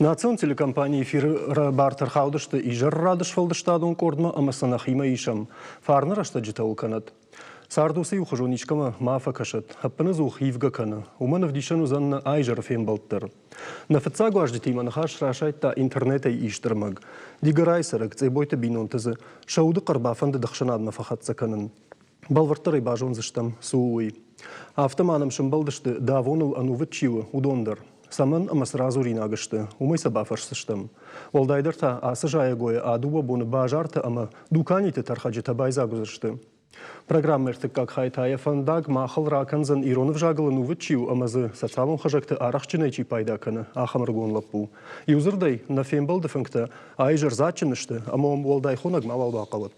Национ телекомпанийы эфиры бартӕ рхаудысты изӕррады сфӕлдыстадон къордмӕ ӕмӕ сӕ нӕхимӕ исӕм. Фарны рӕстӕджытӕ кӕнӕд. Цард уыцы иухуызон искӕмӕ ма фӕкӕсӕд, ӕппынӕдзух ивгӕ кӕны. Уымӕн ӕвдисӕн уыдзӕн нӕ аизӕры фембӕлд дӕр. Нӕ фыццаг уазджытимӕ ныхас расайдта интернетӕй ист ӕрмӕг. Дигорайы цӕрӕг Цъебойты бинонты дзы сӕ уды хъӕр бафӕндыд ӕхсӕнадмӕ фӕхӕццӕ кӕнын. Бӕлвырддӕр ӕй базондзыстӕм, цы у уый. Афтӕ ма нӕм сӕмбӕлдысты, давоныл ӕнувыд чи у, уыдон дӕр. Цӕмӕн ӕмӕ цы радзуринаг сты, уымӕй сӕ бафӕрсдзыстӕм. Уӕлдайдӕр та ацы зайӕгойы а дыууӕ боны базарты ӕмӕ дуканиты тӕрхӕджытӕ байдзаг уыдзысты. Программӕ ӕртыккаг хай та йӕ фӕндаг махыл ракӕндзӕн ирон ӕвзагыл ӕнувыд чи у ӕмӕ дзы социалон хызӕгты арӕхстджынӕй чи пайда кӕны, ахӕм ӕрыгон лӕппу. Иудзырдӕй, нӕ фембӕлды фынгтӕ аизӕр дзаджджын сты ӕмӕ уӕм уӕлдай хонӕг мауал бахъӕуӕд.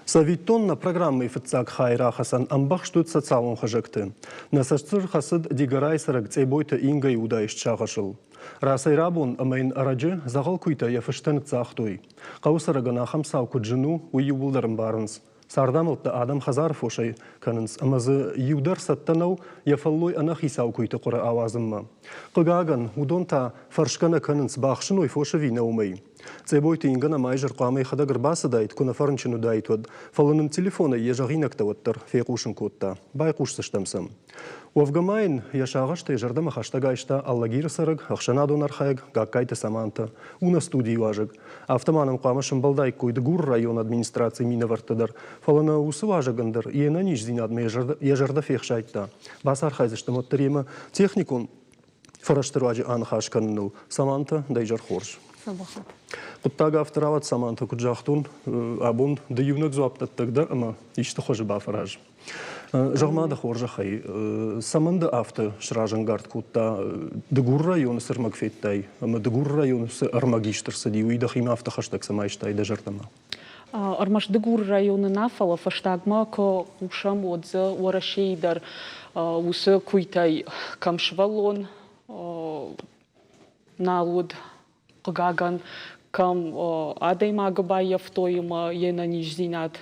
Цӕвиттон, нӕ программӕйы фыццаг хайы рахӕцӕн ӕмбӕхст уыд социалон хызӕгты. Нӕ цӕстыл хӕцыд Дигорайы цӕрӕг Цъебойты Ингӕйы удаист сагъӕсыл. Рацӕй-рабон ӕмӕ йын ӕрӕджы дзӕгъӕл куыйтӕ йӕ фыстӕ ныццагътой. Хъӕуы цӕрӕгӕн ахӕм цау куыд зын у, уый иууылдӕр ӕмбарынц. Цардамӕлттӕ адӕм хӕдзары фосӕй кӕнынц ӕмӕ дзы иу дӕр цӕттӕ нӕу йӕ фӕллой ӕнӕхицау куыйты хъуыры ауадзынмӕ. Хъыгагӕн, уыдон та фӕрсгӕ нӕ кӕнынц, бахсыной фос ӕви нӕ уымӕй. Цъебойты Ингӕн ӕмӕ изӕр хъуамӕ йӕхӕдӕг ӕрбацыдаид, куы нӕ фӕрынчын уыдаид, уӕд, фӕлӕ нын телефонӕй йӕ зӕгъинӕгтӕ уӕддӕр фехъусын кодта. Байхъусдзыстӕм сӕм. Уӕвгӕ ма йын йӕ сагъӕстӕ йӕ зӕрдӕмӕ хӕстӕг айста Алагиры цӕрӕг, ӕхсӕнадон архайӕг Гагкайты Саманта, у нӕ студийы уазӕг. Афтӕ ма нӕм хъуамӕ сӕмбӕлдаиккой Дыгуры районы администрацийы минӕвӕрттӕ дӕр, фӕлӕ нӕ уыцы уазӕгӕн дӕр йе нӕниздзинадмӕ йӕ зӕрдӕ фехсайдта. Бацархайдзыстӕм уӕддӕр йемӕ техникон фӕрӕзты руаджы аныхас кӕныныл. Саманта, дӕ изӕр хорз. Хъуыддаг афтӕ рауад, Саманта, куыд загътон, абон ды иунӕг дзуапдӕттӕг дӕ ӕмӕ исты хуызы бафӕраз. Зӕгъ-ма дӕ хорзӕхӕй, цӕмӕн дӕ афтӕ сразӕнгард кодта Дыгуры районы цы ӕрмӕг федтай ӕмӕ Дыгуры районы цы ӕрмӕг ист ӕрцыди, уый дӕхимӕ афтӕ хӕстӕг цӕмӕй айстай дӕ зӕрдӕмӕ? Ӕрмӕст Дыгуры районы нӕ, фӕлӕ фӕстагмӕ куы хъусӕм, уӕд дзы Уӕрӕсейы дӕр уыцы куыйтӕй кӕм сывӕллон нал уыд, хъыгагӕн, кӕм адӕймагы баййӕфтой ӕмӕ йе нӕниздзинад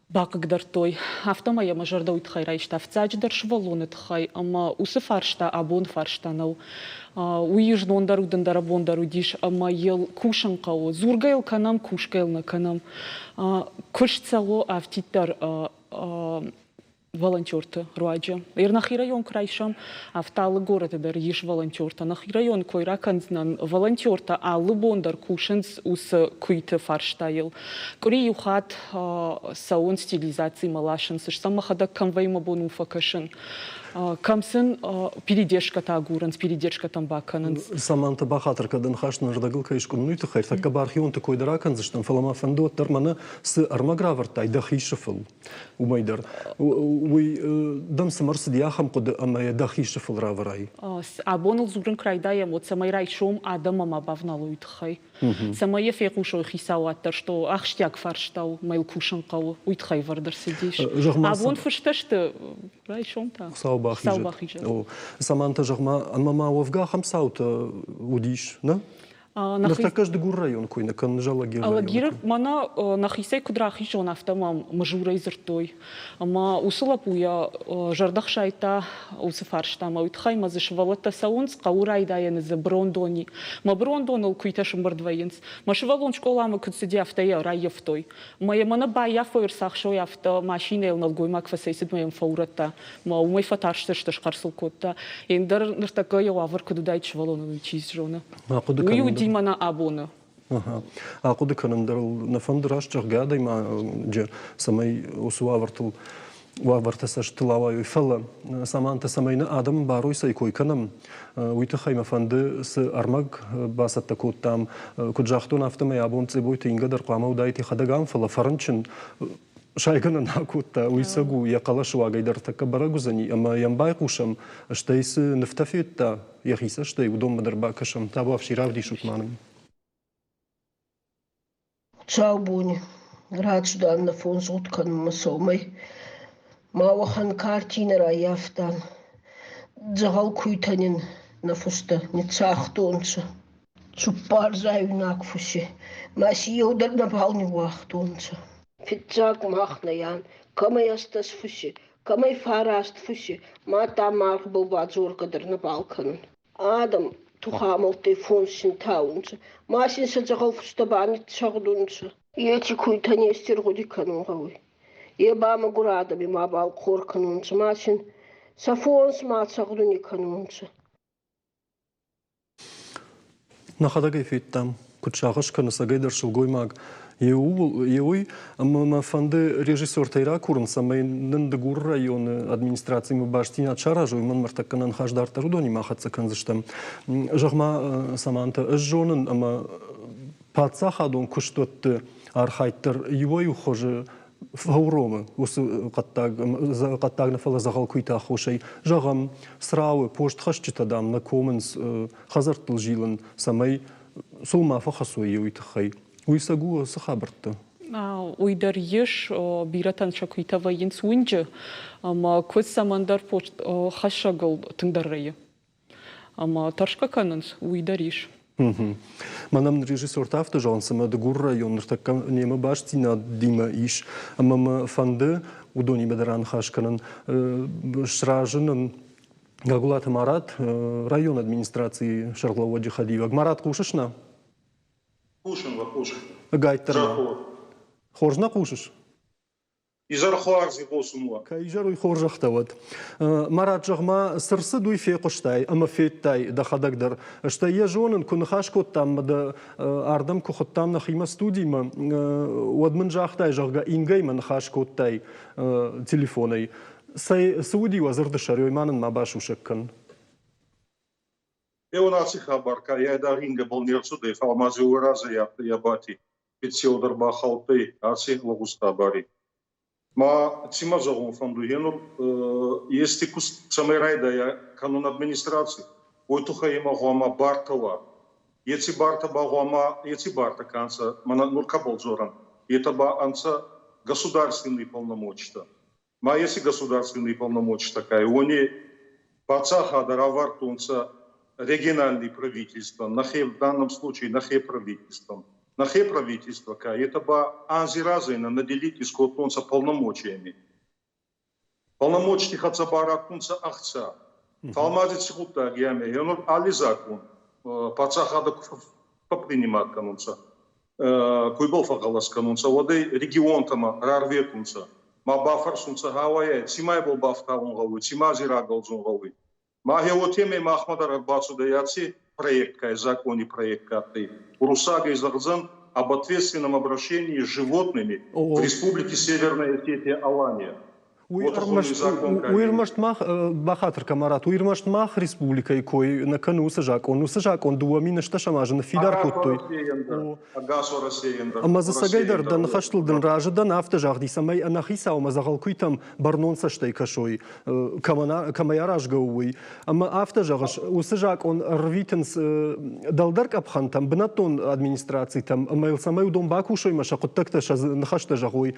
бахъыгдардтой. Афтӕмӕй йӕ мӕ зӕрдӕ уый тыххӕй райста фыццаджыдӕр сывӕллоны тыххӕй ӕмӕ уыцы фарста абон фарста нӕу. Уый знон дӕр уыд, ӕндӕр абон дӕр уыдис ӕмӕ йыл кусын хъӕуы. Дзургӕ йыл кӕнӕм, кусгӕ йыл нӕ кӕнӕм. Куыст цӕуы афтиддӕр волонтерты руаджы. Ир нӕхи район куы райсӕм, афтӕ алы горӕты дӕр ис волонтертӕ. Нӕхи район кой ракӕндзынӕн, волонтертӕ алы бон дӕр кусынц уыцы куыйты фарстайыл. Къуыри иу хатт цӕуынц стерилизацимӕ ласынц, сӕм мӕхӕдӕг кӕм вӕййы мӕ бон у фӕкӕсын. Кӕм сын передержкӕтӕ агурынц, передержкӕтӕм бакӕнынц. Саманта бахатыр кӕд ныхас нырдӕгыл кӕй скъуыны, уый тыххӕй тӕккӕ бархионты кой дӕр акӕндзыстӕм, фӕлӕ ма фӕнды уӕддӕр мӕнӕ цы ӕрмӕг равӕрдтай дӕхи сыфыл, уымӕй дӕр. Уый дӕм цымӕ рцыди ахӕм хъуыды ӕмӕ йӕ дӕхи сыфыл равӕрай? Абон ыл дзурын куы райдайӕм, уӕд цӕмӕй райсом адӕммӕ ма бавналой уый тыххӕй. Цӕмӕй йӕ фехъусой хицауад дӕр, что ахсджиаг фарста у, мӕ йыл кусын хъӕуы, уый тыххӕй вӕрд ӕрцыдис. Абон фыстӕ сты, райсом та. Хуыцау бахизӕд. Саманта, зӕгъ-ма, ӕмӕ ма уӕвгӕ ахӕм цаутӕ уыдис, нӕ? Ныртӕккӕ ӕз Дыгуры районы кой нӕ кӕнын, Алагиры районы. Алагиры мӕнӕ нӕхицӕй куыд рахизон, афтӕ мӕм Мызурӕй дзырдтой. Ӕмӕ уыцы лӕппу йӕ зӕрдӕ хсайдта уыцы фарстамӕ. Уый тыххӕй мӕ дзы сывӕллӕттӕ цӕуынц хъӕуы райдайӕны дзы брондони. Мӕ брондоныл куыйтӕ сымбырд вӕййынц. Мӕ сывӕллон скъоламӕ куыд цыди, афтӕ йӕ ӕрӕййӕфтой. Мӕ йӕ мӕнӕ баййафой, ӕрцахсой, афтӕ машинӕйыл нӕлгоймаг фӕцӕйцыд мӕ йӕм фӕурӕдта. Мӕ уымӕй фӕтарстысты, схъӕр сыл кодта. Ӕндӕр ныртӕккӕ йӕ уавӕр куыд уыдаид сывӕллонӕн, уый чи зоны. Уый уыди мӕнӕ абоны. Ахъуыды кӕнын дӕр ыл нӕ фӕнды раст зӕгъгӕ адӕймаджы, цӕмӕй уыцы уавӕртыл уавӕртӕ цӕстыл ауайой. Фӕлӕ Саманта, цӕмӕй нӕ адӕм барой цӕй кой кӕнӕм, уый тыххӕй мӕ фӕнды, цы ӕрмӕг бацӕттӕ кодтам, куыд загътон, афтӕмӕй абон Цъебойты Инга дӕр хъуамӕ уыдаид йӕхӕдӕг ам, фӕлӕ фӕрынчын, сайгӕ нӕ акодта, уый цӕг у, йӕ хъӕлӕсы уагӕй дӕр тӕккӕ бӕрӕг уыдзӕни ӕмӕ йӕм байхъусӕм, стӕй цы нывтӕ федта йӕхи цӕстӕй, уыдонмӕ дӕр бакӕсӕм. Табуафси, равдисут ма нын. Хуыцаубони рацудан нӕ фондзгъуд кӕнунмӕ сӕумӕй. Ма уӕхӕн картинӕ раййафтан. Дзӕгъӕл куйтӕ нин нӕ фустӕ ниццагътонцӕ. Цуппар зайуйнаг фуси, ма си еу дӕр нӕбал ниууагътонцӕ. Фиццаг мах нӕйан, кӕмӕй ӕстдӕс фуси, кӕмӕй фараст фуси, мадта маргъбӕл ба дзоргӕ дӕр нӕбал кӕнун. Адӕм тухамӕлттӕй фонс син таунцӕ, ма син сӕ дзӕгъӕл фустӕ ба ниццӕгъдунцӕ. Еци куйтӕн ести ргъуди кӕнун гъӕуй. Е ба мӕгур адӕми мабал хъор кӕнунцӕ, ма син сӕ фонс ма цӕгъдуни кӕнунцӕ. Нӕхӕдӕг ӕй федтам, куыд сагъӕс кӕны цӕгӕйдӕр сылгоймаг. Йе ууыл, йе уый, ӕмӕ мӕ фӕнды режиссертӕй ракурын, цӕмӕй нын Дыгуры районы администрациимӕ бастдзинад саразой, уымӕн ныртӕккӕ нӕ ныхас дарддӕр уыдонимӕ хӕццӕ кӕндзыстӕм. Зӕгъ-ма, Саманта, ӕз зонын, ӕмӕ паддзахадон куыстуӕтты архайд дӕр иуӕй-иу хуызы фӕуромы уыцы хъӕддаг, хъӕддаг нӕ, фӕлӕ дзӕгъӕл куыйты аххосӕй. Зӕгъӕм, Црауы постхӕсджытӕ, дам, нӕ комынц хӕдзӕрттыл зилын, цӕмӕй сыл ма фӕхӕцой уый тыххӕй. Уый цӕг у цы хабӕртты? Уый дӕр ис, бирӕтӕн сӕ куыйтӕ вӕййынц уынджы, ӕмӕ куыдз цӕмӕндӕр пост хӕссӕгыл тынгдӕр рӕйы. Ӕмӕ тӕрсгӕ кӕнынц, уый дӕр ис. Мӕнӕн режиссертӕ афтӕ зӕгъынц, ӕмӕ Дыгуры район ныртӕккӕ немӕ бастдзинадимӕ ис, ӕмӕ мӕ фӕнды уыдонимӕ дӕр аныхас кӕнын. Сразы нын Гагуылаты Марат, районы администрацийы сӕргълӕууӕджы хӕдивӕг. Марат, хъусыс нӕ? Хъусын уӕ, хъусын. Ӕгайтдӕр ма. Хорз нӕ хъусыс? Изӕр хуарз игъосун уа. Кӕй изӕр уый хорзӕхтӕ уӕд. Марат, зӕгъ-ма, цы рцыд, уый фехъуыстай ӕмӕ федтай дӕхӕдӕг дӕр. Стӕй йӕ зонын, куы ныхас кодтам ӕмӕ дӕ ардӕм куы хуыдтам нӕхимӕ студимӕ, уӕд мын загътай, зӕгъгӕ, Ингӕимӕ ныхас кодтай телефонӕй. Цӕй, цы уыди уӕ дзырды сӕр, ой ма нын ма басусӕг кӕн. Еун аци хабар ка айдагъ Ингӕбӕл не рцудӕй, фал ма дзы уӕразӕй адтӕй Абати биццеу дӕр бахаудтӕй аци лӕгъуз хабари. Ма ци ма зӕгъун фӕндуй, енур ести куст цӕмӕй райдайа кӕнун администраци, уой туххӕй имӕ гъуама бартӕ уа. Еци бартӕ ба гъуама еци бартӕ ка нцӕ, мӕнӕ нур кӕбӕл дзорӕн, етӕ ба ӕнцӕ государственные полномочия. Ма еци государственные полномочия ка уони паддзахадӕ равардтонцӕ региональные правительства, нӕхе в данном случае нӕхе правительством. Нӕхе правительство ка, это ба анзи разӕй нӕ наделить искодтонцӕ полномочиями. Полномочити хӕццӕ ба раттунцӕ ӕхца. Фал ма ци гъуддаг яме, енур алли закон паддзахадӕ ку фӕппринимат кӕнунцӕ, куйбӕл фӕгъгъӕлӕс кӕнунцӕ, уӕд ӕй регионтӕмӕ рарветунцӕ, ма бафӕрсунцӕ гъӕуайӕй, ци ма ибӕл бафтауун гъӕуй, ци ма зи рагӕлдзун гъӕуй. Ма гъе уотемӕй махмӕ дӕр ӕрбацудӕй аци проект, кай закони проект адтӕй. Уруссагӕй зӕгъдзӕн об ответственном обращении с животными в Республике Северная Осетия-Алания. Уый ӕрмӕст мах, бахатыр кӕн, Марат, уый ӕрмӕст мах республикӕйы кой нӕ кӕны уыцы закъон. Уыцы закъон 2008 азы ныффидар кодтой. Ӕмӕ дзы цӕгӕйдӕр дӕ ныхӕстыл дын разы дӕн, афтӕ загъди, цӕмӕй ӕнӕхицау ӕмӕ дзӕгъӕлкуыйтӕм бӕрнон цӕстӕй кӕсой, кӕмӕй аразгӕ у, уый. Ӕмӕ афтӕ зӕгъыс, уыцы закъон ӕрвитынц дӕлдӕр къӕпхӕнтӕм, бынӕттон администрацитӕм, ӕмӕ йыл цӕмӕй уыдон бакусой ӕмӕ сӕ хъуыддӕгтӕ, сӕ ныхӕстӕ зӕгъой.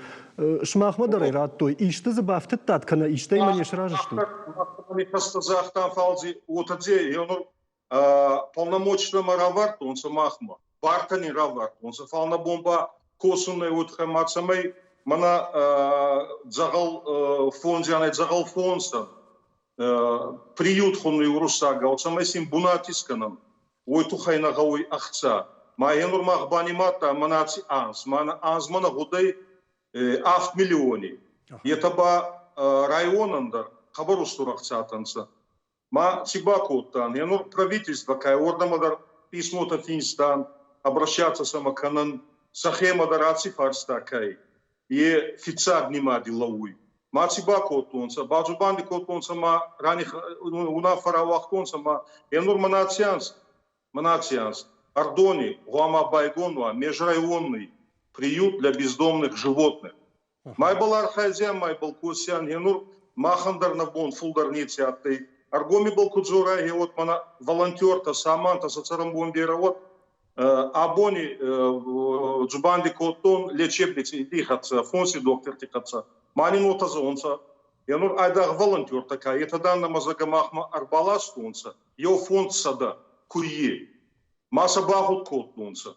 Сымахмӕ дӕр ӕй радтой. Исты дзы бафтыдтат кӕнӕ истӕимӕ не сразы стут? Загътам, фал дзы уотӕ полномочия равардтонцӕ махмӕ, бартӕ не равардтонцӕ, фал нӕ бон ба косун нӕ уотӕ ма цӕмӕй мӕнӕ дзӕгъӕл фондзианӕй дзӕгъӕл фондзтӕн приют хунуй уруссагау, цӕмӕй син бунат искӕнӕн, уой туххӕй нӕ гъӕуй ӕхца. Ма енур мах банимадта мӕнӕ аци анз, мӕнӕ анзмӕ нӕ гъудӕй 7 миллиони. Етӕ ба районӕн дӕр хъӕбӕр устур ӕхцатӕ нцӕ. Ма ци бакодтан? Енур правительство ка уордӕмӕ дӕр писмотӕ финстан, обращаться сӕмӕ кӕнӕн, сӕхемӕ дӕр аци фарста ка е фиццаг нимади лӕууй. Ма ци бакодтонцӕ? Бадзубанди кодтонцӕ ма унаффӕ рауагътонцӕ ма енур мӕнӕ аци анз Ардони гъуама байгон уа межрайонный приют для бездомных животных. Ма йбӕл архайдзиан, ма йбӕл косиан, енур махӕн дӕр нӕ бон фулдӕр неци адтӕй. Ӕргом ибӕл ку дзорай, гъе уӕд мӕнӕ волонтертӕ, самантӕ сӕ цӕрӕнбон берӕ уӕд. Абони дзубанди кодтон лечебници хӕццӕ, фонси дохтирти хӕццӕ. Ма нин уотӕ зӕгъунцӕ. Енур айдагъ волонтертӕ ка, етӕ дан нӕмӕ зӕгъгӕ махмӕ ӕрбаластонцӕ еу 500 куййи. Ма сӕ багъуд кодтонцӕ.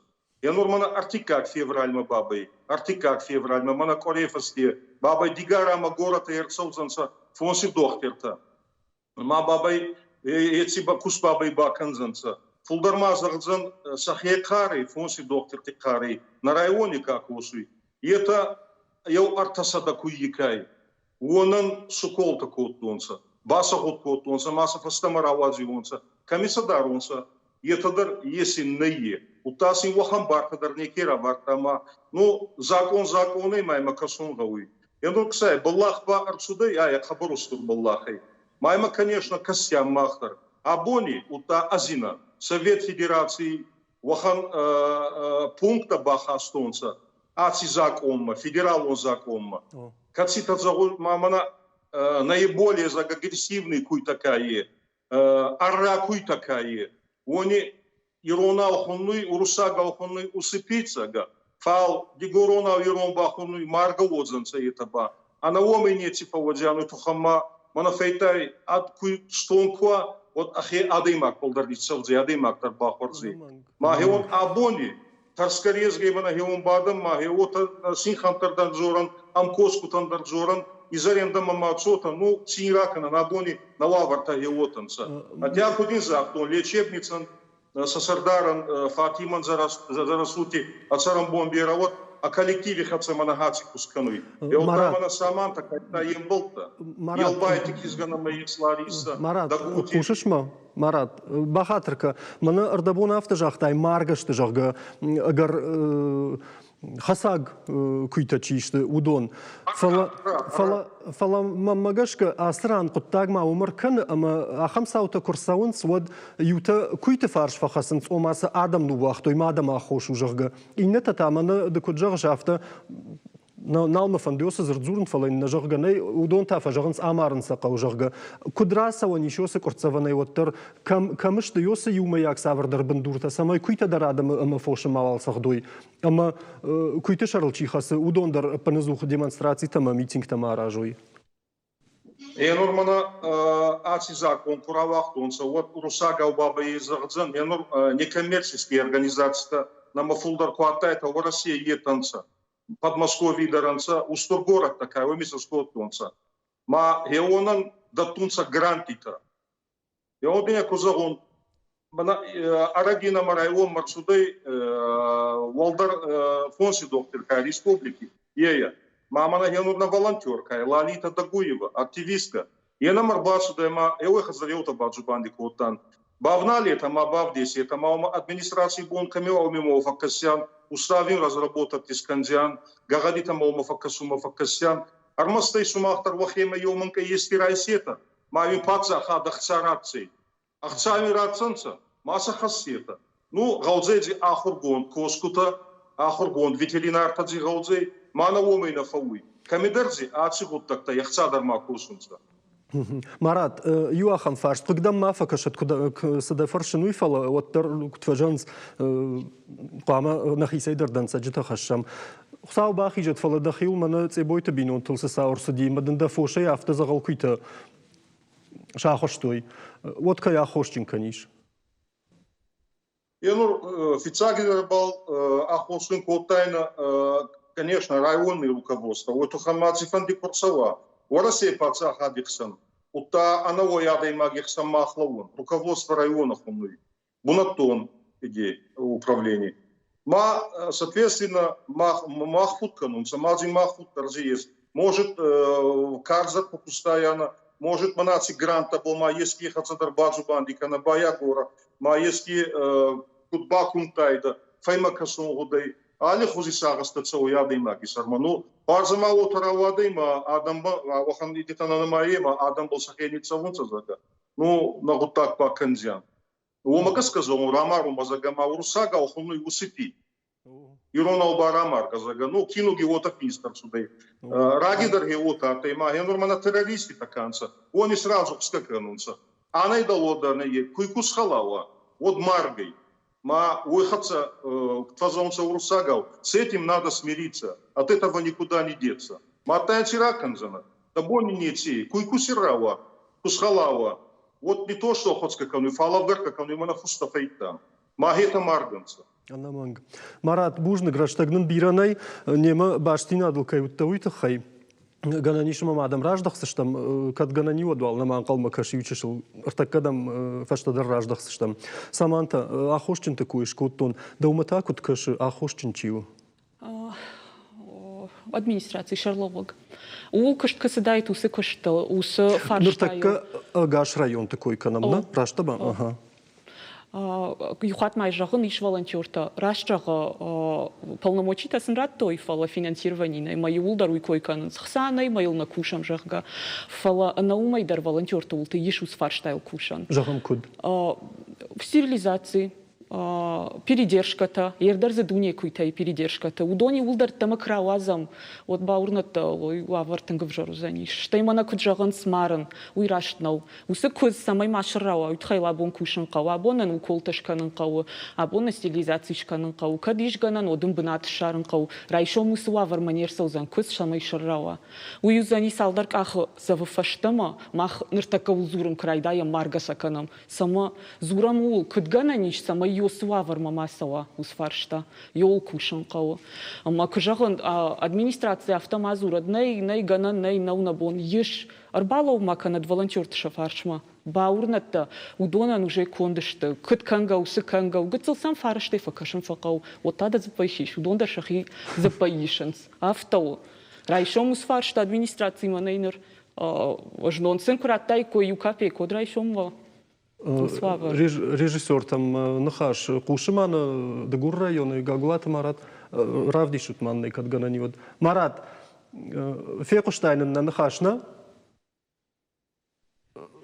Енур мӕнӕ ӕртиккаг февральмӕ бабӕй, ӕртиккаг февральмӕ мӕнӕ къуӕрей фӕсте бабӕй Дигорӕмӕ горӕтӕй ӕрцӕудзӕнцӕ фонси дохтиртӕ. Ма бабӕй еци куст бабӕй бакӕндзӕнцӕ. Фулдӕр ма зӕгъдзӕн сӕхе хъари, фонси дохтирти хъари, нӕ райони ка косуй, етӕ еу 300 куййи кай, уонӕн суколтӕ кодтонцӕ, басагъуд кодтонцӕ ма сӕ фӕстӕмӕ рауадзиуонцӕ. Кӕми сӕ дарунцӕ, етӕ дӕр еци нӕййе. Удта син уӕхӕн бартӕ дӕр неке равардта ӕма ну, закъон закъонӕй ма имӕ кӕсун гъӕуй. Енуксай, бӕллах ба ӕрцудӕй, айӕ хъӕбӕр устур бӕллах ӕй. Ма имӕ, конечно, кӕсиан мах дӕр. Абони, удта ӕзинӕ, Совет Федераций уӕхӕн пункттӕ бахастонцӕ аци закъонмӕ, федералон закъонмӕ, кӕцитӕ зӕгъуй, ма мӕнӕ наиболее агрессивный куйтӕ ка е, ӕрра куйтӕ ка е, уони иронау хуннуй, уруссагау хуннуй усыпицага, фал дигоронау ирон ба хуннуй маргӕ уодзӕнцӕ етӕ ба. Ӕнӕ уомӕй неци фӕууодзиан, тухӕн ма мӕнӕ фӕйтай ад куй стонг куа, уӕд ӕхе адӕймаг фулдӕр ниццӕвдзӕй, адӕймаг дӕр бахуӕрдзӕй. Ма хеуон абони тӕрсгӕ резгӕй мӕнӕ хеуон бадӕн, ма хеуотӕ синхӕнттӕрдӕн дзорӕн, ӕмкосгутӕн дӕр дзорӕн, изӕрендӕмӕ ма цотӕ, ну, цин ракӕнӕн, абони нӕ уавӕртӕ хеуотӕ нцӕ. Хотя куд ин загътон, лечебницӕн сӕ сӕрдарӕн Фатимӕн Зарасути ӕ цӕрӕнбон берӕ уӕд, а коллективи хӕццӕ мӕнӕ хаци куст кӕнуй. Еута мӕнӕ самантӕ кайта ембӕлттӕ. Елбайти кизгӕн ӕма ес Лариса. Марат, хъусыс мӕ? Марат, бахатыр кӕ, мӕнӕ ӕрдӕбон афтӕ загътай, маргӕ сты, зӕгъгӕ, ӕгӕр хӕцаг куыйтӕ чи сты, уыдон. Фӕлӕ, фӕлӕ, фӕлӕ мӕнмӕ гӕсгӕ, ацы ран хъуыддаг ма уымӕ ркӕны, ӕмӕ ахӕм цаутӕ куы рцӕуынц, уӕд иутӕ куыйты фарс фӕхӕцынц, ома сӕ адӕм ныууагътой, ма адӕмы аххос у, зӕгъгӕ. Иннӕтӕ та мӕнӕ ды куыд зӕгъыс, афтӕ нал мӕ фӕнды уыцы дзырд дзурын, фӕлӕ йын нӕ зӕгъгӕ нӕй, уыдон та фӕзӕгъынц, амарын сӕ хъӕуы, зӕгъгӕ. Куыд рацӕуӕн ис уыцы къуырццӕвӕнӕй уӕддӕр, кӕм, кӕм сты уыцы иумӕйаг цавӕрдӕр бындуртӕ, цӕмӕй куыйтӕ дӕр адӕмы ӕмӕ фосы мауал цӕгъдой, ӕмӕ куыйты сӕрыл чи хӕцы, уыдон дӕр ӕппынӕдзух демонстрацитӕ ӕмӕ митингтӕ ма аразой? Енур мӕнӕ аци закъон ку рауагътонцӕ, уӕд уруссагау бабӕй зӕгъдзӕн, енур некоммерческие организацитӕ нӕмӕ фулдӕр ку адтайтӕ, Уӕрӕсей етӕ нцӕ. Подмосковьей дӕр ӕнцӕ, устур горӕттӕ ка уоми сӕ скодтонцӕ. Ма хеуонӕн дӕттунцӕ грантитӕ. Еуодине ку зӕгъун, мӕнӕ ӕрӕги нӕмӕ районмӕ рцудӕй уӕлдӕр фонси дохтир ка республики, ея. Ма мӕнӕ хенур нӕ волонтер ка Лалита Дагуева, активистка. Е нӕмӕ рбацудӕй ӕма еуей хӕдзареутӕ бадзубанди кодтан. Бавналетӕ ма бавдесетӕ ма уома администраций бон кӕми уа, уоми ма фӕккӕсиан, уставин разработать искӕндзиан, гӕгъӕдитӕмӕ уома фӕккӕсунмӕ фӕккӕсиан. Ӕрмӕст ӕй сумах дӕр уӕхемӕ еумӕнкъӕй ести райсетӕ, ма уин паддзахадӕ ӕхца ратдзӕй. Ӕхца уин ратдзӕнцӕ, ма сӕ хӕссетӕ. Ну, гъӕудзӕй дзи ахургонд косгутӕ, ахургонд ветеринартӕ дзи гъӕудзӕй, ма нӕ уомӕй нӕ фӕууй. Кӕмидӕр дзи аци гъуддӕгтӕ ӕхца дӕр ма косунцӕ. Марат, иу ахӕм фарст, хъыг дӕм ма фӕкӕсӕд, куыд цы дӕ фӕрсын, уый, фӕлӕ уӕддӕр куыд фӕзӕгъынц, хъуамӕ нӕхицӕй дӕр дӕнцӕджытӕ хӕссӕм. Хуыцау бахизӕд, фӕлӕ дӕхиуыл мӕнӕ Цъебойты бинонтыл цы цау ӕрцыди, ӕмӕ дын дӕ фосӕй афтӕ дзӕгъӕл куыйтӕ сахуыстой, уӕд кӕй аххосджын кӕнис? Енур фиццагидӕр бал аххосгин кодтайнӕ, конечно, районный руководство. Уой туххӕн ма цийфӕнди ку рцӕуа, Уӕрӕсей паддзахади хсӕн, удта ӕнӕуой адӕймаги хсӕн мах лӕуун, руководство района хуннуй, бунӕттон иде управление. Ма, соответственно, мах, мах фуд кӕнунцӕ, ма дзи мах фуд дӕр дзи ес. Может, карздӕр ку кустайанӕ, может, мӕнӕ аци гранттӕбӕл ма еске хӕццӕ дӕр бадзубанди кӕнӕ, байагора, ма еске куд бакумдтайдӕ, фӕймӕ кӕсун гъудӕй. Аллихузи сагъӕстӕ цӕуй адӕймаги сӕрмӕ. Ну, хуарз ӕма уотӕ рауадӕй ма адӕмбӕл уӕхӕн идетӕ нӕ нымайӕ ма адӕмбӕл сӕхе ниццӕвунцӕ, зӕгъгӕ. Ну, нӕ гъуддаг бакӕндзиан. Уомӕ гӕсгӕ зӕгъун, рамарун зӕгъгӕ, ма уруссагау хуннуй усыпи. Иронау ба рамаргӕ, зӕгъгӕ. Ну, кинуги уотӕ финст ӕрцудӕй. Раги дӕр хе уотӕ адтӕй, ма гьенур мӕнӕ террориститӕ ка нцӕ, уони сразу хсгӕ кӕнунцӕ. Ӕнӕй дӕлодӕр нӕййе, куй ку схӕла уа, уӕд маргӕй. Ма уой хӕццӕ фӕзӕгъунцӕ уруссагау, с этим надо смириться, от этого никуда не деться. Мадта ин ци ракӕндзӕнӕ? Дӕ бони неци, куй ку сиррауа, ку схалауа, уӕд не то что охотскӕ кӕнуй, фал ӕвгӕркӕ кӕнуй, мӕнӕ фустӕ фӕйдтан. Мӕхетӕ мардӕнцӕ. Ӕнӕмӕнг. Марат, бузныг, рӕстӕг нын бирӕ нӕй, немӕ бастдзинадыл кӕй уыдтӕ, уый тыххӕй. Гӕнӕн ис ӕмӕ ма дӕм раздӕхдзыстӕм, кӕд гӕнӕн и, уӕд уал нӕм ӕнхъӕлмӕ кӕс иу чысыл. Ӕртӕккӕ дӕм фӕстӕдӕр раздӕхдзыстӕм. Саманта, аххосджынты кой скодтон. Дӕумӕ та куыд кӕсы, аххосджын чи у? Администрацийы сӕргълӕууӕг. Ууыл куыст куы цыдаид, уыцы куыстыл, уыцы фарстайыл. Ныртӕккӕ ӕгас районты кой кӕнӕм, нӕ? Раст дӕ ба? Ага. Иу хатт ма зӕгъын, ис волонтертӕ. Раст зӕгъы, полномочитӕ сын радтой, фӕлӕ финансировани нӕй, мӕ иууылдӕр уый кой кӕнынц. Хца нӕй, мӕ йыл нӕ кусӕм, зӕгъгӕ. Фӕлӕ ӕнӕ уымӕй дӕр волонтерты уылты ис уыцы фарстайыл кусӕн. Зӕгъӕм, куыд? Стерилизаци, передержкӕтӕ, ердӕр дзы дуне куыйтӕй передержкӕтӕ, уыдон иууылдӕр ӕддӕмӕ куы рауадзӕм, уӕд бауырнӕд уый уавӕр тынг ӕвзӕр уыдзӕнис. Стӕй мӕнӕ куыд зӕгъынц, марын, уый раст нӕу. Уыцы куыдз цӕмӕй ма сыррауа, уый тыххӕй абон кусын хъӕуы, абонӕн уколтӕ скӕнын хъӕуы, абон стерилизаци скӕнын хъӕуы, кӕд ис гӕнӕн, уӕд ын бынат ссарын хъӕуы. Райсом уыцы уавӕрмӕ не рцӕудзӕн куыдз, цӕмӕй сыррауа. Уый уыдзӕни цалдӕр къахы цӕвы фӕстӕмӕ, мах ныртӕккӕ ууыл дзурын куы райдайӕм, маргӕ сӕ кӕнӕм. Цӕмӕ дзурӕм ууыл, куыд гӕнӕн ис, цӕмӕй Йосы уавӕрмӕ ма цӕуа, уыцы фарста. Йоуыл кусын хъӕуы. Ӕмӕ куы зӕгъын, администраци афтӕ ма дзурӕд, нӕй, нӕй гӕнӕн, нӕй, нӕу нӕ бон, ис. Ӕрбалӕуу ма кӕнӕд волонтерты сӕ фарсмӕ. Бауырнӕд дӕ, уыдонӕн уже конд сты, куыд кӕнгӕ у, цы кӕнгӕ у, гыццыл сӕм фарстӕй фӕкӕсын фӕхъӕуы, уӕд та дӕ дзыппӕй сис, уыдон дӕр сӕхи дзыппӕй исынц. Афтӕ у. Райсом уыцы фарста администрацимӕ нӕй ныр. Знон сын куы радтаиккой иу капейк, уӕд райсом Режиссертӕм ныхас хъусы ма нӕ Дыгур районы Гагуаты Марат равдисут ма нын кӕд гӕнӕн уӕд. Марат, фехъуыстай нын нӕ ныхас, нӕ?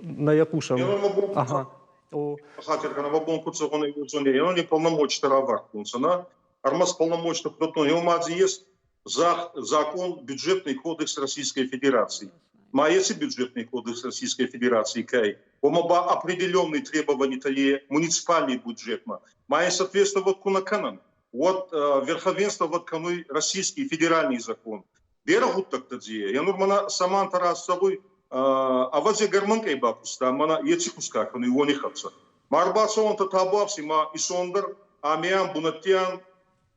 Нӕ йӕ хъусӕм. Ага. Хатир кӕнӕ мӕ бон куыд зӕгъон, уыдзӕн полномочия равардтонцӕ, нӕ? Ӕрмӕст полномочия куы дӕттон, ма дзы есть закон Бюджетный кодекс Российской Федерации. Ма если бюджетный кодекс Российской Федерации кӕй, ома ба определенные требования е муниципальный бюджетмӕ. Ма соответственно вот куы нӕ кӕнӕм, вот верховенство вот кӕнуй российский федеральный закон. Берӕ гъуддӕгтӕ дзи. Я нур мӕнӕ Саманта рацӕуй, ӕвӕдзи гӕрманкъей бакуста, мӕнӕ еци куска кӕнуй уони хӕццӕ. Ма ӕрбацӕуӕнтӕ табуафси, ма исондӕр амиан бунӕттиан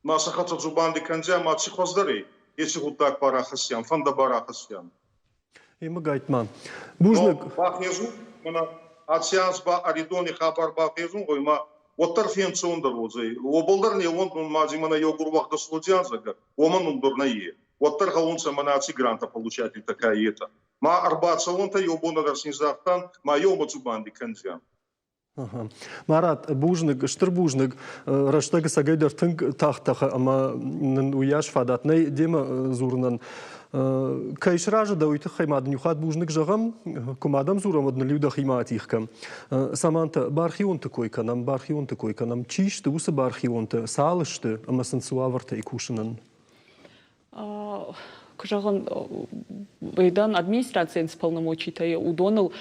ма сӕ хӕццӕ дзубанди кӕндзиан, ма ци хуӕздӕр ӕй, еци гъуддаг ба рахӕссиан, фӕндӕ ба рахӕссиан. Ема гайтма. Бузныг. Бахезун, мӕнӕ аци анз ба Ӕридони хабар бахезун, гъой ма уӕддӕр фенцондӕр уодзӕй. Уобӕл дӕр не уӕндун, ма дзи мӕнӕ еугур уӕгъдӕ суодзиан, зӕгъгӕ, уомӕн ундор нӕййе. Уӕддӕр гъӕунцӕ мӕнӕ аци грантӕ получательтӕ ка етӕ. Ма ӕрбацӕуӕнтӕ еу бонӕ дӕр син загътан, ма еумӕ дзубанди кӕндзиан. Марат, бузныг, стыр бузныг. Рӕстӕг ӕцӕгӕйдӕр тынг тагъд тӕхы ӕмӕ нын уыйас фадат нӕй демӕ дзурынӕн. Кӕй сразы дӕ, уый тыххӕй ма дын иу хатт бузныг зӕгъӕм. Куы ма дӕм дзурӕм, уӕд ныл-иу дӕхимӕ атигъ кӕн. Саманта, бархионты кой кӕнӕм, бархионты кой кӕнӕм. Чи сты уыцы бархионтӕ, цал сты ӕмӕ сын цы уавӕртӕй кусынӕн? Куы зӕгъын, ведӕн администрацийӕн цы полномочитӕ уыдоныл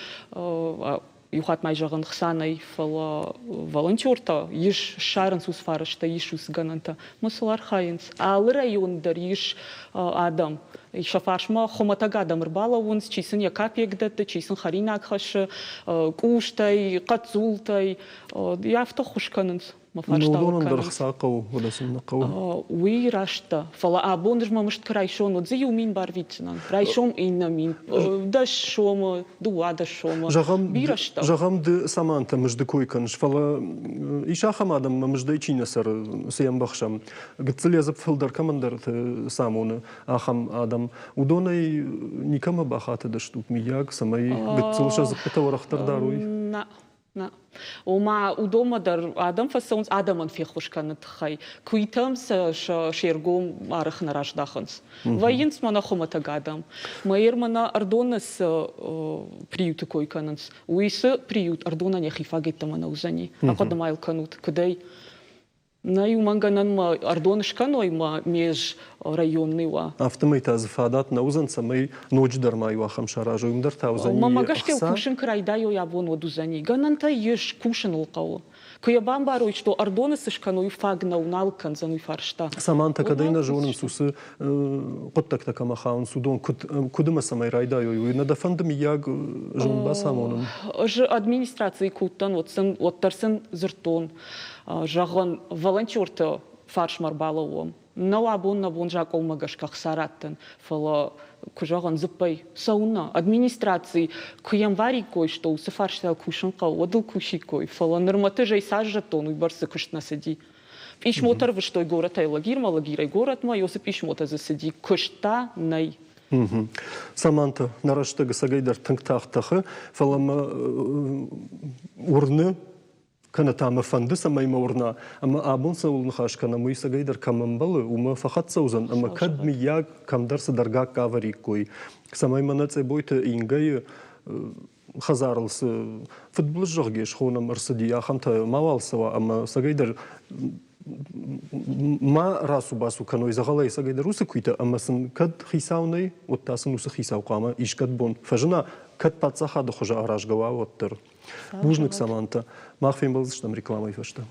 иу хатт ма зӕгъын хца нӕй, фӕлӕ волонтертӕ ис, ссарынц уыцы фӕрӕзтӕ, ис уыцы гӕнӕнтӕ. Ӕмӕ сыл архайынц. Алы районы дӕр ис адӕм. Сӕ фарсмӕ хуымӕтӕг адӕм ӕрбалӕууынц, чи сын йӕ капек дӕтты, чи сын хӕринаг хӕссы, къустӕй, хъӕццултӕй. Афтӕ ххуыс кӕнынц. Мӕ фарста Уыдонӕн дӕр хца хъӕуы, уӕдӕ сын нӕ хъӕуы. Уый раст дӕ. Фӕлӕ абон ӕз мӕ мызд куы райсон, уӕд дзы иу мин барвитдзынӕн. Райсом иннӕ мин, 10 сомы, 12 сомы. Зӕгъӕм, Бирӕ стӕм. Зӕгъӕм, ды Саманта мызды кой кӕныс, фӕлӕ ис ахӕм адӕммӕ мыздӕй чи нӕ цӕры, цы йӕм бӕхсӕм. Гыццыл йӕ дзыпп фылдӕр кӕмӕндӕрты самоны, ахӕм адӕм. Уыдонӕй никӕмӕ бахатыдыстут, мыййаг, цӕмӕй гыццыл сӕ дзыппытӕ уӕрӕхдӕр дарой? Нӕ. Нӕ. Ома уыдонмӕ дӕр адӕм фӕцӕуынц адӕмӕн феххуыс кӕныны тыххӕй. Куыйтӕм сӕ се ргом арӕх нӕ раздахынц. Вӕййынц мӕнӕ хуымӕтӕг адӕм. Мӕйыр мӕнӕ Ӕрдоны цы приюты кой кӕнынц, уый цы приют Ӕрдонӕн йӕхи фаг йеддӕмӕ нӕ уыдзӕни. Ахъуыды ма йыл кӕнут, куыдӕй? Нӕй уымӕн гӕнӕн мӕ ӕрдон скӕной мӕ ме районный уа. Афтӕмӕй та дзы фадат нӕ уыдзӕн, цӕмӕй ноджыдӕр ма иу ахӕм саразой, уым дӕр та уыдзӕни Мӕ гӕсгӕ кусын куы райдайой абон, уӕд уыдзӕни. Гӕнӕнтӕ ис, кусын ыл хъӕуы. Куы йӕ бамбарой, что ӕрдоны цы скӕной, фаг нӕу, нал кӕндзӕн уый фарста. Саманта, кӕдӕй нӕ зонынц уыцы хъуыддӕгтӕ кӕмӕ хауынц, уыдон куыд, куыд ӕмӕ цӕмӕй райдайой, уый нӕ дӕ фӕнды, мыййаг, зонд бацамонын? Ӕз администрацийы куы уыдтӕн, уӕд сын, уӕддӕр сын дзырдтон, зӕгъын, волонтерты фарсмӕ ӕрбалӕууӕм. Нӕу абон нӕ бон закъонмӕ гӕсгӕ хца раттын, фӕлӕ, куы зӕгъын, дзыппӕй цӕуыннӕ? Администраци куы йӕм вариккой, что уыцы фарстайыл кусын хъӕуы, уӕд ыл кусиккой. Фӕлӕ нырмӕты зӕй цас зыдтон, уыйбӕрц дзы куыст нӕ цыди. Пъисмотӕ рвыстой горӕтӕй лагермӕ, лагерӕй горӕтмӕ, уыцы пъисмотӕ дзы цыди, куыст та нӕй. Саманта, нӕ рӕстӕг ӕцӕгӕйдӕр тынг тагъд тӕхы, фӕлӕ мӕ уырны, кӕнӕ та мӕ фӕнды, цӕмӕй мӕ уырна, ӕмӕ абон цӕуыл ныхас кӕнӕм, уый ӕцӕгӕйдӕр кӕм ӕмбӕлы, уымӕ фӕхӕццӕ уыдзӕн, ӕмӕ кӕд, мыййаг, кӕмдӕр цыдӕр гакк авӕриккой, цӕмӕй мӕнӕ Цъебойты Ингӕйы хӕдзарыл цы фыдбылыз, зӕгъгӕ, схонӕм ӕрцыди, ахӕмтӕ мауал цӕуа ӕмӕ ӕцӕгӕйдӕр ма рацу-бацу кӕной дзӕгъӕлӕй ӕцӕгӕйдӕр уыцы куыйтӕ ӕмӕ сын кӕд хицау нӕй, уӕд та сын уыцы хицау хъуамӕ искӕд бон фӕзына, кӕд паддзахады хуызы аразгӕ уа, уӕддӕр. Бузныг, Саманта. Мах фембӕлдзыстӕм рекламӕйы фӕстӕ.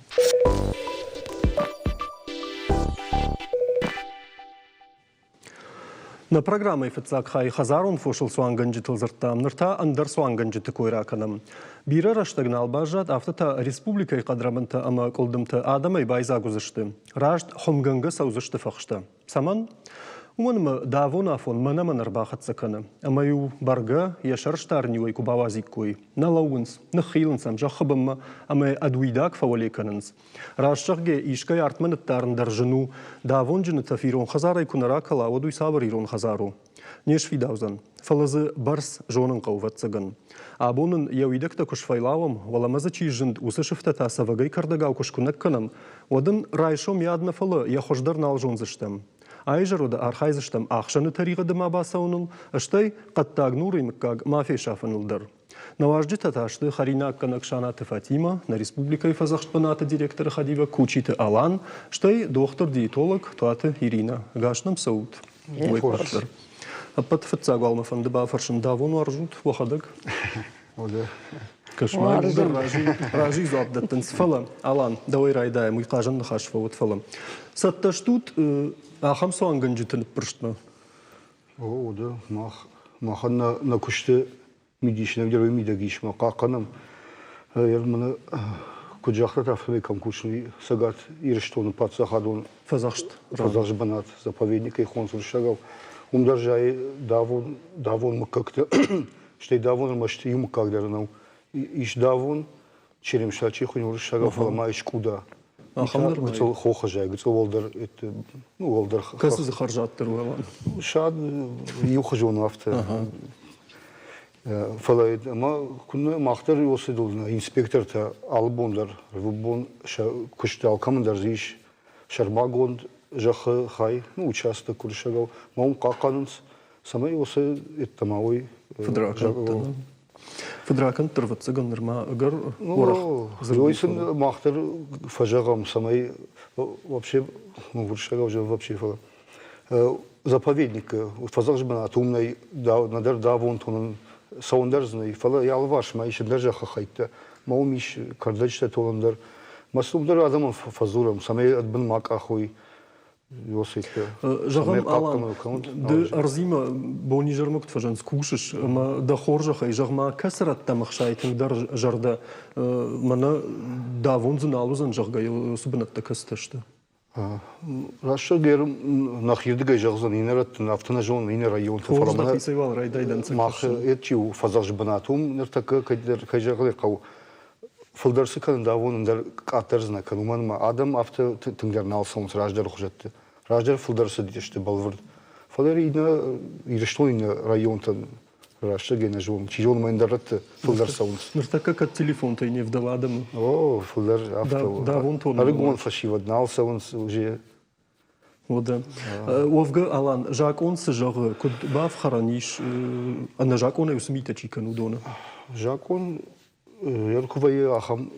Нӕ программӕйы фыццаг хай хӕдзарон фосыл цуангӕнджытыл дзырдтам, ныр та ӕндӕр цуангӕнджыты кой ракӕнӕм. Бирӕ рӕстӕг нал баззад, афтӕ та республикӕйы хъӕдрӕбынтӕ ӕмӕ къуылдымтӕ адӕмӕй байдзаг уыдзысты. Раст хуымгӕнгӕ цӕудзысты фӕхстӕ. Цӕмӕн? Уымӕн ӕмӕ давон афон мӕнӕ-мӕн ӕрбахӕццӕ кӕны. Ӕмӕ-иу бӕргӕ йӕ сӕрстарниуӕй куы бауадзиккой. Нӕ лӕууынц, ныххилынц ӕм зӕххы бынмӕ ӕмӕ ӕд уидаг фӕуӕле кӕнынц. Раст зӕгъгӕ, искӕй артмӕ ныддарын дӕр зын у. Давонджыны тӕф ирон хӕдзарӕй куы нӕ ракӕла, уӕд уый цавӕр ирон хӕдзар у? Не сфидаудзӕн. Фӕлӕ дзы бӕрц зонын хъӕуы, ӕвӕццӕгӕн. Абон ын йӕ уидӕгтӕ куы сфӕйлауӕм, уӕлӕмӕ дзы чи сзынд, уыцы сыфтӕ та цӕвӕгӕй кӕрдӕгау куы скуынӕг кӕнӕм, уӕд ын райсом йӕ ад нӕ, фӕлӕ йӕ хуыздӕр нал зондзыстӕм. Аизӕр уӕдӕ архайдзыстӕм ӕхсӕны тӕригъӕды ма бацӕуыныл, стӕй хъӕддаг нурыйы мыггаг ма фесафыныл дӕр. Нӕ уазджытӕ та сты хӕринаггӕнӕг Санаты Фатимӕ, нӕ республикӕйы фӕдзӕхст бынаты директоры хӕдивӕг Кучиты Алан, стӕй дохтыр-диетолог Туаты Иринӕ. Ӕгас нӕм цӕут. Уый дӕр. Ӕппӕт фыццаг уал мӕ фӕнды бафӕрсын, давон уарзут уӕхӕдӕг? Кӕс-ма, дӕр разы дзуапп дӕттынц. Фӕлӕ, Алан, дӕуӕй райдайӕм, уый хъазӕн ныхас фӕуӕд, фӕлӕ. Цӕттӕ стут ахӕм цуангӕнджыты ныббырстмӕ? О, да, мах, махӕн нӕ куысты мидиснагдӕр уый мидӕг ис мӕ хъахъхъӕнӕм. Мӕнӕ куыд загътат, афтӕмӕй кӕм кусын, Цӕгат Ирыстоны паддзахадон фӕдзӕхст фӕдзӕхст бынат, заповедникӕй хонынц уырыссагау. Уым дӕр зайы давон, давон мыггӕгтӕ, стӕй давон ӕрмӕст иу мыггаг дӕр нӕу. Ис давон, Черемша чи хуыйны уырыссагау, фӕлӕ ма ис къуда. Гыцъыл хохы зайы, гыцъыл уӕлдӕр, ну, уӕлдӕр. Кӕцы дзы хӕрзаддӕр у, Алан? Сад иухуызон афтӕ. Фӕлӕ ӕмӕ куыннӕ мах дӕр уыцы инспектортӕ алы бон дӕр, ӕрвылбон сӕ куысты алкӕмӕн дӕр дзы ис сӕрмагонд зӕххы хай, ну, участок уырыссагау, ма уым хъахъхъӕнынц, цӕмӕй уыцы йеддӕмӕ уой. Фыдракӕндтӕ. Фыдракӕндты ӕвӕццӕгӕн нырма ӕгӕр уӕрӕх. Уый сын мах дӕр фӕзӕгъӕм, цӕмӕй вообще, ну, уырыссагау зӕгъ вообще, фӕлӕ заповедник фӕдзӕхст бынат уым нӕй, нӕдӕр давон тонын цӕуын дӕр дзы нӕй, фӕлӕ йӕ алыварс ма ис ӕндӕр зӕххы хӕйттӕ, ма уым ис кӕрдӕджытӕ тонын дӕр. Ма сын уым дӕр адӕмӕн фӕдзурӕм, цӕмӕй ӕдбын ма къахой. Зӕгъӕм, Алан, ды ӕрдзимӕ бонизӕрмӕ куыд фӕзӕнц кусыс ӕмӕ дӕ хорзӕхӕй, зӕгъ-ма, кӕцы рӕттӕм ӕхсайы тынгдӕр зӕрдӕ, мӕнӕ давон дзы нал уыдзӕн, зӕгъгӕ, уыцы бынӕттӕ кӕцытӕ сты? Рӕстӕг нӕхирдыгӕй зӕгъдзӕн, иннӕ рӕтты афтӕ нӕ зонын, иннӕ районты. Хорз, дӕхицӕй уал райдай дӕнцӕг. Мах чи у фӕдзӕхст бынат, уым ныртӕккӕ кӕй зӕгъын ӕй хъӕуы, фылдӕр цы кӕнын давон, ӕндӕр къаддӕр дзы нӕ кӕн, уымӕн ӕмӕ адӕм афтӕ тынгдӕр нал цӕуынц раздӕры хуызӕтты. Раздӕр фылдӕр цыдысты бӕлвырд. Фӕлӕ иннӕ Ирыстоны иннӕ районтӕн рӕстӕгӕй нӕ зонын. Чи зоны, ма ӕндӕр рӕтты фылдӕр цӕуынц. Ныртӕккӕ кӕд телефонтӕй не вдӕлы адӕмы? О, фылдӕр афтӕ у. Давон тон. Ӕрыгон фӕсивӕд нал цӕуынц уже. Уӕдӕ. Уӕвгӕ, Алан, закъон цы зӕгъы, куыд бафхӕрӕн ис, ӕнӕзакъонӕй уыцы митӕ чи кӕны, уыдоны? Закъон Куы вӕййы ахӕм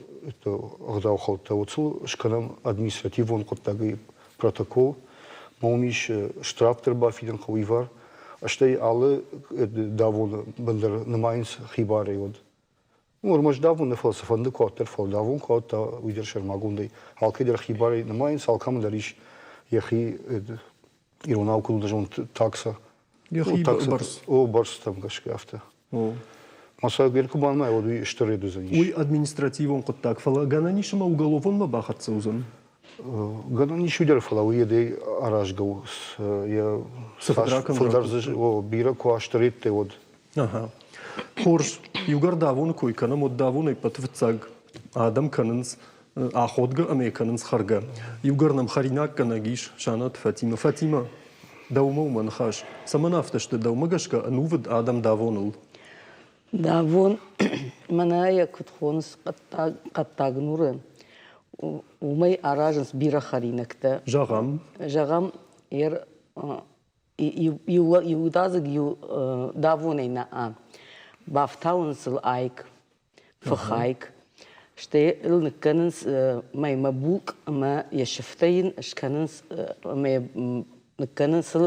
ӕгъдаухӕлдтӕ, уӕд сыл скӕнӕм административон хъуыддагӕй протокол. Ма уым ис штраф дӕр бафидын хъӕуы ивар, стӕй алы давоны бын дӕр нымайынц хибарӕй уӕд. Ну, ӕрмӕст давон нӕ, фӕлӕ цыфӕнды куы уӕддӕр, фӕлӕ давон куы уӕд, уый дӕр сӕрмагондӕй алкӕй дӕр хибарӕй нымайынц, алкӕмӕн дӕр ис йӕхи иронау куыд уыдзӕн такса. Йӕхи бӕрц. О, бӕрцтӕм гӕсгӕ афтӕ. Масагер куы банымайа, уӕд уый стыр ред уыдзӕнис. Уый административон хъуыддаг, фӕлӕ гӕнӕн ис ӕмӕ уголовонмӕ бахӕццӕ уыдзӕн? Гӕнӕн ис уый дӕр, фӕлӕ уый йедӕй аразгӕ у. Йӕ фылдӕр дзы бирӕ куы азты редтӕ, уӕд. Ага. Хорз, иугӕр давоны кой кӕнӕм, уӕд давонӕй ӕппӕты фыццаг адӕм кӕнынц аходгӕ ӕмӕ кӕнынц хӕргӕ. Иугӕр нӕм хӕринаггӕнӕг ис Санаты Фатимӕ. Фатимӕ, дӕумӕ у мӕ ныхас. Цӕмӕн афтӕ сты дӕумӕ гӕсгӕ ӕнувыд адӕм давоныл? Давон, мӕнӕ йӕ куыд хонынц хъӕддаг нуры, уымӕй аразынц бирӕ хӕринӕгтӕ. Зӕгъӕм? Зӕгъӕм, иудадзыг иу давонӕй нӕ бафтауынц ыл айк, фыхайк, стӕй йыл ныккӕнынц мӕймӕ булкъ ӕмӕ йӕ сыфтӕ йын скӕнынц ӕмӕ ныккӕнынц ыл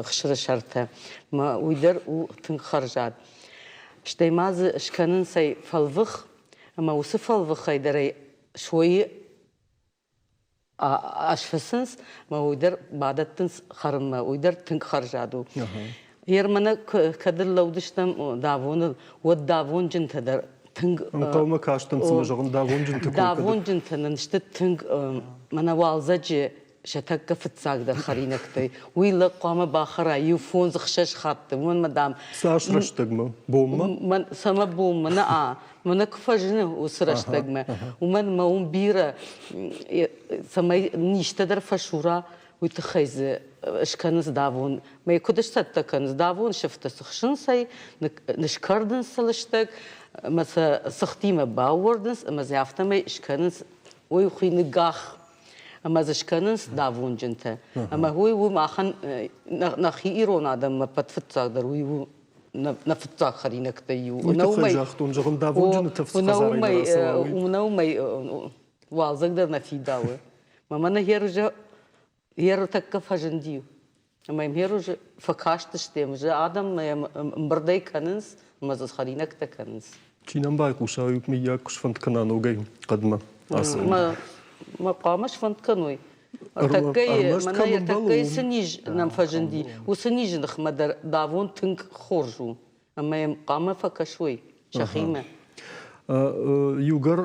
ӕхсыры сӕртӕ. Мӕ уый дӕр у тынг хӕрзад. Стӕй ма дзы скӕнынц ӕй фӕлвых, ӕмӕ уыцы фӕлвыхӕй дӕр ӕй сойы Асфыцынц мӕ уый дӕр бадӕттынц хӕрынмӕ, уый дӕр тынг хӕрзад у. Ермӕнӕ кӕд ӕрлӕудыстӕм давоныл, уӕд давонджынтӕ дӕр тынг... Ӕнхъӕлмӕ кастӕн, цымӕ зӕгъын, давонджынты кой Давонджынтӕ нын сты тынг, мӕнӕ уалдзӕджы сӕ тӕккӕ фыццагдӕр хӕринӕгтӕй. Уый лӕг хъуамӕ бахӕра иу фондз-ӕхсӕз хатты, уымӕн мӕ дам... Цас рӕстӕгмӕ? Бонмӕ? Цӕмӕ бонмӕ? Нӕ, мӕнӕ куы фӕзыны уыцы рӕстӕгмӕ, уымӕн мӕ уым бирӕ, цӕмӕй низтӕ дӕр фӕсура, уый тыххӕй дзы скӕнынц давон. Мӕ куыд сцӕттӕ кӕнынц давон сыфтӕ сыхсынц ӕй, скӕрдынц сӕ лыстӕг, ӕмӕ сӕ цыхтимӕ баууӕрдынц ӕмӕ дзы афтӕмӕй скӕнынц, уый хуыйны гах. Ӕмӕ дзы скӕнынц давонджынтӕ. Ӕмӕ уый у махӕн нӕхи ирон адӕммӕ пӕтфыццагдӕр уый у нӕ фыццаг хӕринӕгтӕй иу. Уый тыххӕй загътон, зӕгъын, давонджыны тӕф цы хӕдзарӕй нӕ рацӕуа, уый. Уымӕ уымӕй уалдзӕг дӕр нӕ фидауы. Мӕ мӕнӕ херузы еры тӕккӕ фӕзынди. Ӕмӕ йӕм херузы фӕкастысты, ӕмӕ адӕм йӕм ӕмбырдӕй кӕнынц, ӕмӕ дзы хӕринӕгтӕ кӕнынц. Чи нӕм байхъуса, уый мыййаг куы сфӕнд кӕна ногӕй хъӕдмӕ ацӕуын. Мӕ хъуамӕ сфӕнд кӕной. Ӕртӕккӕйы, мӕнӕ ӕртӕккӕйы цы низ нӕм фӕзынди, уыцы низы ныхмӕ дӕр давон тынг хорз у, ӕмӕ йӕм хъуамӕ фӕкӕсой сӕхимӕ. Иугӕр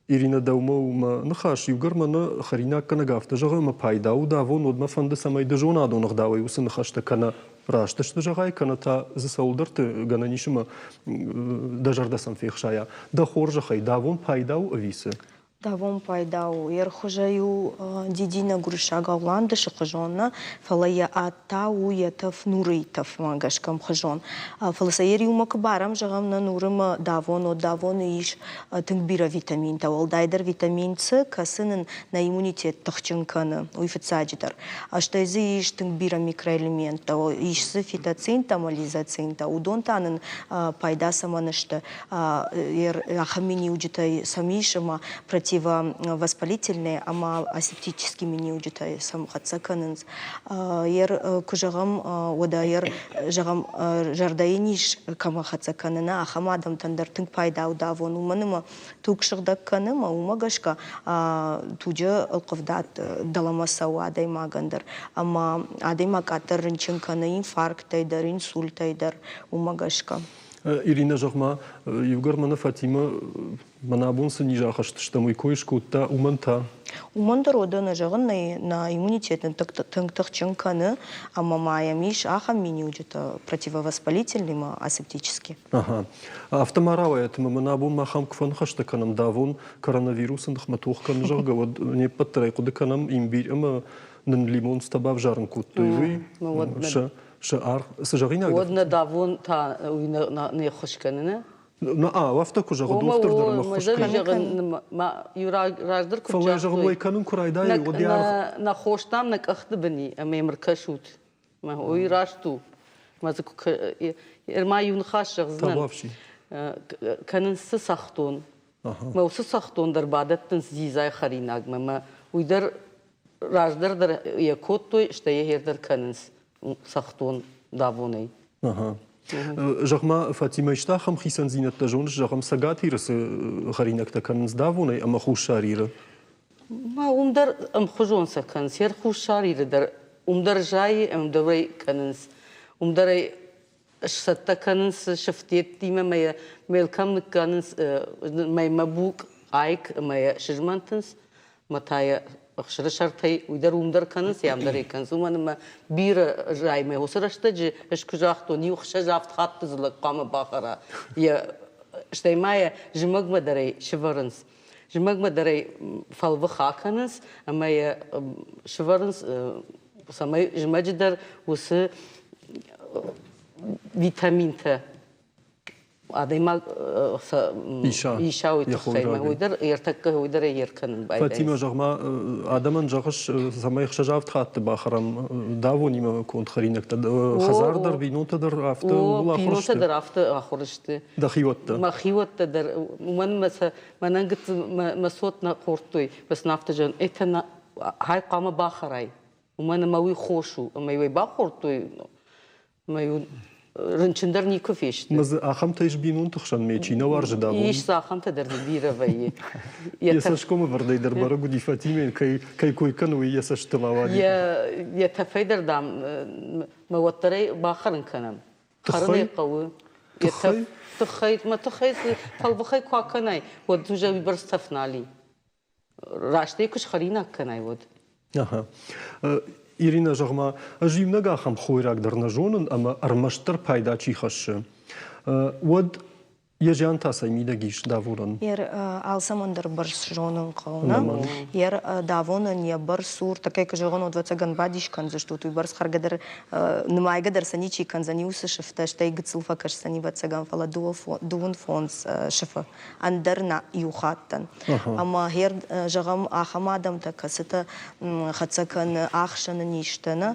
Ирина дӕумӕ у мӕ ныхас, иугӕр мӕнӕ хӕринаггӕнӕг афтӕ зӕгъы, ӕмӕ пайда у давон, уӕд мӕ фӕнды, цӕмӕй ды зонадон ӕгъдауӕй уыцы ныхӕстӕ кӕнӕ раст сты зӕгъай, кӕнӕ та дзы цӕуылдӕрты гӕнӕн ис ӕмӕ дӕ зӕрдӕ сӕм фехсайа. Дӕ хорзӕхӕй, давон пайда у ӕви цы? Давон пайда у. Йе рхуызӕй у дидинӕг уырыссагау ландышы хуызон нӕ, фӕлӕ йӕ ад та у йӕ тӕф нурыйы тӕфмӕ гӕсгӕ ӕмхуызон. Фӕлӕ сӕ йе риумӕ куы барӕм, зӕгъӕм, нӕ нурымӕ давон, уӕд давоны ис тынг бирӕ витаминтӕ, уӕлдайдӕр витамин С, кӕцы нын нӕ иммунитет тыхджын кӕны, уый фыццаджыдӕр. Стӕй дзы ис тынг бирӕ микроэлементтӕ, ис дзы фитоцинтӕ ӕмӕ лизоцинтӕ, уыдон та нын пайда цӕмӕн сты? Ахӕм миниуджытӕ сӕм ис ӕмӕ противовоспалительные ӕмӕ асептический миниуджытӕ сӕм хӕццӕ кӕнынц. Куы зӕгъӕм, уӕдӕ зӕгъӕм, зӕрдӕйы низ кӕмӕ хӕццӕ кӕны, нӕ ахӕм адӕмтӕн дӕр тынг пайда у давон, уымӕн ӕмӕ туг сыгъдӕг кӕны ӕмӕ уымӕ гӕсгӕ туджы ӕлхъывдад дӕлӕмӕ цӕуы адӕймагӕн дӕр. Ӕмӕ адӕймаг къаддӕр рынчын кӕны инфарктӕй дӕр, инсультӕй дӕр, уымӕ гӕсгӕ. Иринӕ, зӕгъ-ма, иугӕр мӕнӕ Фатимӕ мӕн абон цы низ ахӕстыстӕм, уый кой скодта, уымӕн та? Уымӕн дӕр уӕдӕ нӕ зӕгъын, нӕ иммунитет нын тынг тыхджын кӕны, ӕмӕ ма йӕм ис ахӕм миниуджытӕ противовоспалительный ӕмӕ асептический. Ага. Афтӕ ма рауайӕт, ӕмӕ мӕн абон махӕм куы фӕныхӕстӕ кӕнӕм давон коронавирусы ныхмӕ тох кӕны, зӕгъгӕ, уӕд не ппӕт дӕр ӕй хъуыды кӕнӕм, имбирь ӕмӕ нын лимонцтӕ бавзарын кодтой, уый сӕ Цы аргъ, цы зӕгъинаг? Уӕд нӕ давон та уый не ххуыс кӕны, нӕ? На, афтӕ куы зӕгъы, дохтыр дӕр ӕмӕ ххуыс кӕны. Раздӕр куыд Фӕлӕ зӕгъын, уӕй кӕнын куы райдайы, уӕд йӕ аргъ... Нӕ хостам нӕ къӕхты бын и, ӕмӕ йӕм ӕркӕсут. Уый раст у. Мӕ дзы куы ма иу ныхас зӕгъдзынӕн. Кӕнынц цы цӕхдон. Мӕ уыцы цӕхдон дӕр бадӕттынц дзидзайы хӕринагмӕ. Мӕ уый дӕр раздӕр дӕр йӕ кодтой, стӕй йӕ дӕр кӕнынц цӕхдон давонӕй. Ага. Зӕгъ-ма, Фатимӕ, исты ахӕм хицӕндзинӕдтӕ зоныс, зӕгъӕм, Цӕгат Иры цы хӕринӕгтӕ кӕнынц давонӕй ӕмӕ Хуссар Иры? Ма уым дӕр ӕмхуызон сӕ кӕнынц. Йӕ Хуссар Иры дӕр уым дӕр зайы, ӕмӕ дӕр ӕй кӕнынц. Уым дӕр ӕй сцӕттӕ кӕнынц сыфтеттимӕ ӕмӕ йӕ мелкӕм ныккӕнынц мӕймӕ букъ, айк ӕмӕ йӕ сызмӕнтынц ӕмӕ та йӕ ӕхсыры сӕртӕй уый дӕр уым дӕр кӕнынц, ам дӕр ӕй кӕнынц. Уымӕн ӕмӕ бирӕ займӕ уыцы рӕстӕджы ӕз куы загътон, иу ӕхсӕз-авд хатты дзы лӕг хъуамӕ бахӕра. Йӕ стӕй ма йӕ зымӕгмӕ дӕр ӕй сывӕрынц. Зымӕгмӕ дӕр ӕй фӕлвых акӕнынц ӕмӕ йӕ сывӕрынц, цӕмӕй зымӕджы дӕр уыцы витаминтӕ адӕймаг иса уый тыххӕй уый дӕр ӕртӕккӕ уый дӕр ӕй ӕркӕнын байдайынц. Фатимӕ, зӕгъ-ма, адӕмӕн зӕгъыс, цӕмӕй ӕхсӕз-авд хатты бахӕрӕм давонимӕ конд хӕринӕгтӕ. Хӕдзар дӕр, бинонтӕ дӕр афтӕ ууыл ахуыр сты? Бинонтӕ дӕр афтӕ ахуыр сты. Дӕхиуӕттӕ? Мӕхиуӕттӕ дӕр. Уымӕн мӕ сӕ мӕнӕн гыццыл мӕ цот нӕ хордтой. Мӕ сын афтӕ зӕгъын, это хай хъуамӕ бахӕрай. Уымӕн ӕмӕ уый хос у. Ӕмӕ иу ӕй бахордтой, ӕмӕ иу рынчын дӕр никуы фесты. Мӕ дзы ахӕмтӕ ис бинонты хсӕн, ме чи нӕ уарзы давон? Ис дзы ахӕмтӕ дӕр дзы бирӕ вӕййы. Йӕ цӕсгомы вӕрдӕй дӕр бӕрӕг уыди Фатимӕйӕн, кӕй кой кӕны, уый йӕ цӕстытыл ауади. Йӕ тӕфӕй дӕр, дам, мӕ уӕддӕр ӕй бахӕрын кӕнӕм. Хӕрын ӕй хъӕуы. Тыххӕй? Тыххӕй, мӕ тыххӕй фӕлвыхӕй куы акӕнай, уӕд уже уыйбӕрц тӕф нал и. Раст ӕй куы схӕринаг кӕнай, уӕд. Ага. Ирина, зӕгъ-ма, ӕз иунӕг ахӕм хойраг дӕр нӕ зонын ӕмӕ ӕрмӕстдӕр пайда чи хӕссы. Уӕд йӕ зиан та цӕй мидӕг ис давонӕн? Ер алцӕмӕн дӕр бӕрц зонын хъӕуы, нӕ? Ер давонӕн йӕ бӕрц у, такӕй куы зӕгъон, ӕвӕццӕгӕн бадис кӕндзыстут, уый бӕрц хӕргӕ дӕр нымайгӕ дӕр сӕ ничи кӕндзӕни уыцы сыфтӕ, стӕй гыццыл фӕкӕсдзӕни, ӕвӕццӕгӕн, фӕлӕ дыууын фондз сыфы ӕндӕр нӕ иу хаттӕн. Ӕмӕ гъер, зӕгъӕм, ахӕм адӕмтӕ, кӕцытӕ хӕццӕ кӕны ӕхсӕны низтӕ, нӕ,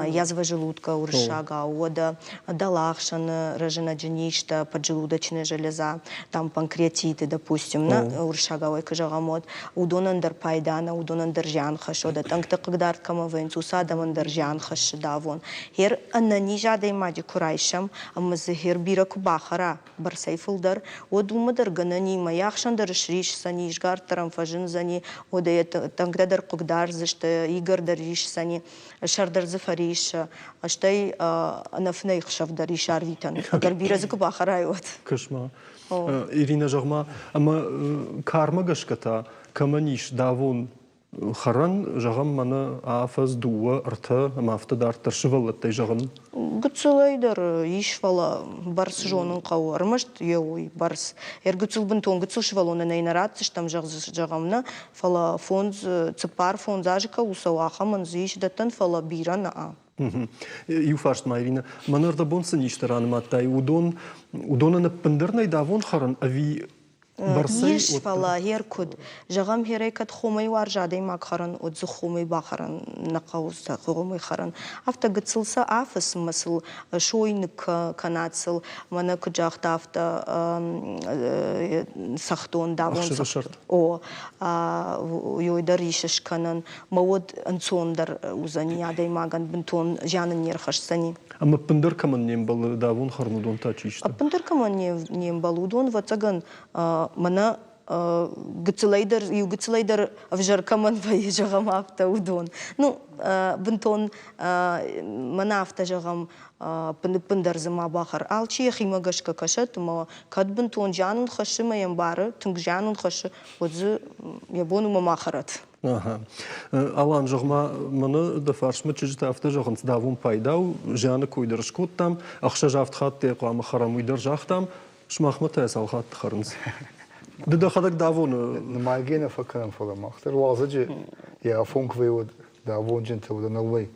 язва желудка уырыссагау, уӕдӕ дӕлӕхсӕны рӕзынӕджы низтӕ, поджелудочная железа, там панкреатиты, допустим, нӕ, уырыссагау ӕй куы зӕгъӕм, уӕд уыдонӕн дӕр пайда нӕ, уыдонӕн дӕр зиан хӕссы, уӕдӕ тъӕнгты хъыгдард кӕмӕ вӕййынц, уыцы адӕмӕн дӕр зиан хӕссы давон. Гъер ӕнӕниз адӕймаджы куы райсӕм ӕмӕ дзы гъер бирӕ куы бахӕра, бӕрцӕй фылдӕр, уӕд уымӕ дӕр гӕнӕн и, мӕйы ӕхсӕн дӕр срисдзӕни, изгарддӕр ӕм фӕзындзӕни, уӕдӕ йӕ тъӕнгтӕ дӕр хъыгдардзысты, игӕр дӕр рисдзӕни, сӕр дӕр дзы фӕриссы, стӕй ӕнӕфынӕй ӕхсӕв дӕр ис арвитӕн. Ӕгӕр бирӕ дзы куы бахӕрай, уӕд. Кӕс-ма, Иринӕ, зӕгъ-ма, ӕмӕ кармӕ гӕсгӕ та кӕмӕн ис давон Хӕрӕн, зӕгъӕм, мӕнӕ афӕдз, дыууӕ, ӕртӕ ӕмӕ афтӕ дарддӕр сывӕллӕттӕй зӕгъын. Гыццылӕй дӕр ис, фӕлӕ бӕрц зонын хъӕуы. Ӕрмӕст йӕ уый бӕрц. Ӕргыццыл бынтон гыццыл сывӕллонӕн ӕй нӕ ратдзыстӕм, зӕгъӕм нӕ, фӕлӕ фондз, цыппар-фондз азы кӕуыл цӕуы, ахӕмӕн дзы ис дӕттӕн, фӕлӕ бирӕ нӕ. Иу фарст ма, Ирина, мӕн ӕрдӕбон цы низтӕ ранымадтай, уыдон, уыдонӕн ӕппындӕр нӕй давон хӕрын ӕви Бӕрцӕй Ис, фӕлӕ гъер куыд? Зӕгъӕм, гъерӕй кӕд хомӕй уарзы адӕймаг хӕрын, уӕд дзы хомӕй бахӕрын нӕ хъӕуы, хомӕй хӕрын. Афтӕ гыццыл сӕ афыс ӕмӕ сыл сой ныккӕнат сыл, мӕнӕ куыд загъта, афтӕ цӕхдон, давон цӕхдон. О, уый дӕр ис скӕнӕн. Мӕ уӕд ӕнцондӕр уыдзӕни адӕймагӕн, бынтон зиан ын не рхӕсдзӕни. Ӕмӕ ӕппындӕр кӕмӕн не мбӕлы давон хӕрын, уыдон та чи сты? Ӕппындӕр кӕмӕн не мбӕлы, уыдон, ӕвӕццӕгӕн, мӕнӕ гыццылӕй дӕр, иу гыццылӕй дӕр ӕвзӕр кӕмӕн вӕййы, зӕгъӕм, афтӕ уыдон. Ну, бынтон мӕнӕ афтӕ зӕгъӕм, ӕппындӕр дзы ма бахӕр. Алчи йӕхимӕ гӕсгӕ кӕсӕд ӕмӕ кӕд бынтон зиан ын хӕссы мӕ йӕ мбары, тынг зиан ын хӕссы, уӕд дзы йӕ бон уымӕ ма хӕрӕд. Ага. Алан, зӕгъ-ма, мӕнӕ дӕ фарсмӕ чызджытӕ афтӕ зӕгъынц, давон пайда у, зианы кой дӕр скодтам, ӕхсӕз-авд хатты йӕ хъуамӕ хӕрӕм, уый дӕр загътам, сымахмӕ та йӕ цал хатты хӕрынц? Ды дӕхӕдӕг давоны... Нымайгӕ нӕ фӕкӕнӕм, фӕлӕ мах дӕр уалдзӕджы йӕ афон куы вӕййы, уӕд давонджынтӕ уыд ӕнӕуый.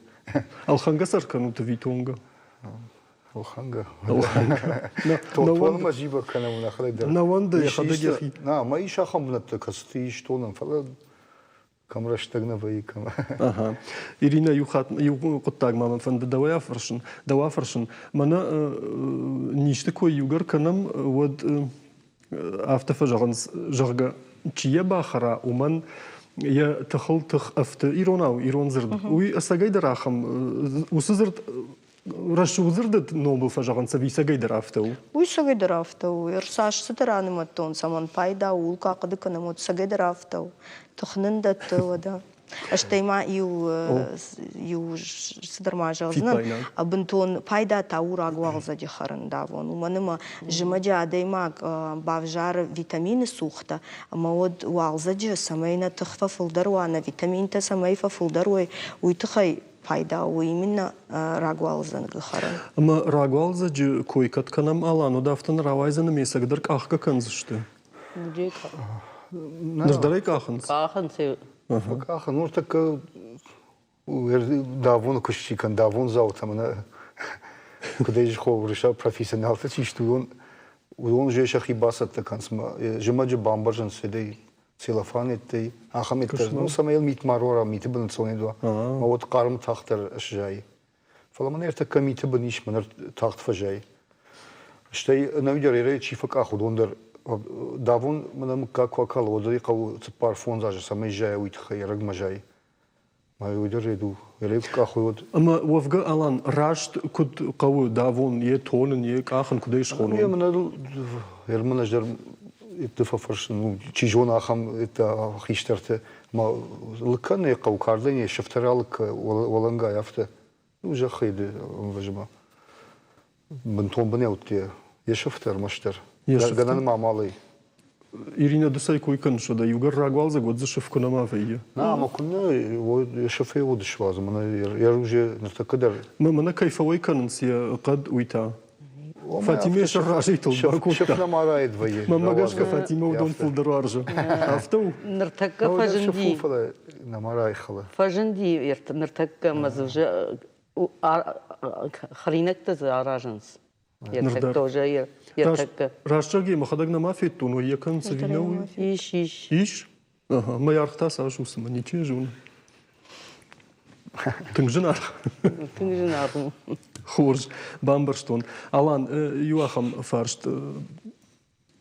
Ӕлхӕнгӕ сӕр кӕнут ӕви тонгӕ? Ӕлхӕнгӕ. Тонмӕ зивӕг кӕнӕм нӕхӕдӕг дӕр. Нӕ уӕнды йӕхӕдӕг йӕхи. Нӕ, ӕмӕ ис ахӕм бынӕттӕ, кӕцыты ис тонӕн, фӕлӕ кӕм рӕстӕг нӕ вӕййы, кӕм. Ага. Ирина, иу хатт иу хъуыддаг ма мӕ фӕнды дӕуӕй афӕрсын, дӕу афӕрсын. Мӕнӕ низты кой иугӕр кӕнӕм, уӕд афтӕ фӕзӕгъынц, зӕгъгӕ, чи йӕ бахӕра, уымӕн йӕ тыхыл тых ӕфты. Иронау, ирон дзырд. Уый ӕцӕгӕйдӕр ахӕм, уыцы дзырд. Рӕсугъд дзырды номыл фӕзӕгъынц ӕви цӕгӕй дӕр афтӕ у? Уый цӕгӕй дӕр афтӕ у. Ӕрцас цыдӕр анымадтон, цӕмӕн пайда у, ууыл куы ахъуыды кӕнӕм, уӕд цӕгӕй дӕр афтӕ у. Тых нын дӕтты, уӕдӕ. Стӕй ма иу, иу цыдӕр ма зӕгъдзынӕн, бынтон пайда та у рагуалдзӕджы хӕрын давон. Уымӕн ӕмӕ зымӕджы адӕймаг бавзары витамины цухтӕ, ӕмӕ уӕд уалдзӕджы, цӕмӕй нӕ тых фӕфылдӕр уа, нӕ витаминтӕ цӕмӕй фӕфылдӕр уой, уый тыххӕй пайда у именно рагуалдзӕджы хӕрын. Ӕмӕ рагуалдзӕджы кой кӕд кӕнӕм, Алан, уӕд афтӕ нӕ рауайдзӕн ӕмӕ ӕцӕгдӕр къахгӕ кӕндзысты? Ныр дӕр ӕй къахынц? Къахынц. Фӕкъахын. Ныртӕккӕ давоны куыст чи кӕны, давондзаутӕ мӕнӕ куыд ӕй уырыссаг профессионалтӕ чи сты, уыдон уыдон уже сӕхи бацӕттӕ кӕнынц зымӕджы бамбӕрзынц седӕй целлофанеттӕй, ахӕм еттӕ, ну, цӕмӕй йыл мит ма руара, миты бын ӕнцонӕй уа, ӕмӕ уӕд хъарм тагъддӕр сзайы. Фӕлӕ мӕнӕ ӕртӕккӕ миты бын ис, мӕнӕ тагъд фӕзайы. Стӕй ӕнӕуи дӕр ерӕй чи фӕкъах, уыдон дӕр давон мӕнӕ мыггаг куы акала, уӕд ӕй хъӕуы 4-5 азы, цӕмӕй зайа, уый тыххӕй ӕрӕгмӕ зайы. Уый дӕр ред у. Ред къахой уӕд. Ӕмӕ уӕвгӕ, Алан, раст куыд хъӕуы давон, йе тонын, йе къахын, куыд ӕй схонон? Йе мӕнӕ Ерман ӕз дӕр ды фӕфӕрсын, чи зоны ахӕм хистӕрты ма лыг кӕнын хъӕуы кардӕй не сыфтӕр алыг уӕлӕнгай афтӕ. Ну, зӕххӕй ды ӕмвӕзмӕ. Бынтон бынӕутты йӕ сыфтӕ ӕрмӕстдӕр. Гӕнӕн ма амалӕй. Ирина, ды цӕй кой кӕныс, уӕдӕ иугӕр рагуалдзӕг, уӕд дзы сыф куы нӕма вӕййы. Нӕ, ӕмӕ куыннӕ, йӕ сыфӕй уд суадзы, мӕнӕ йӕ уже ныртӕккӕ дӕр. Мӕнӕ кӕй фӕуӕй кӕнынц йӕ хъӕд, уый та. Фатимӕ сӕ разӕй тыл бакодта. Сыф нӕма райд вӕййы. Мӕнмӕ гӕсгӕ Фатимӕ уыдон фылдӕр уарзы. Афтӕ у? Ныртӕккӕ фӕзынди. Фӕлӕ нӕма райхӕлы. Фӕзынди ныртӕккӕ ӕмӕ дзы хӕринӕгтӕ дзы аразынц. Раст зӕгъ, мӕхӕдӕг нӕма федтон, уый йӕ кӕнынц ӕви нӕ уый? Ис, ис. Ис? Ага, мӕ аргъ та цас у, цымӕ ничи зоны. Тынг зынаргъ. Тынг зынаргъ у. Хорз, бамбӕрстон. Алан, иу ахӕм фарст.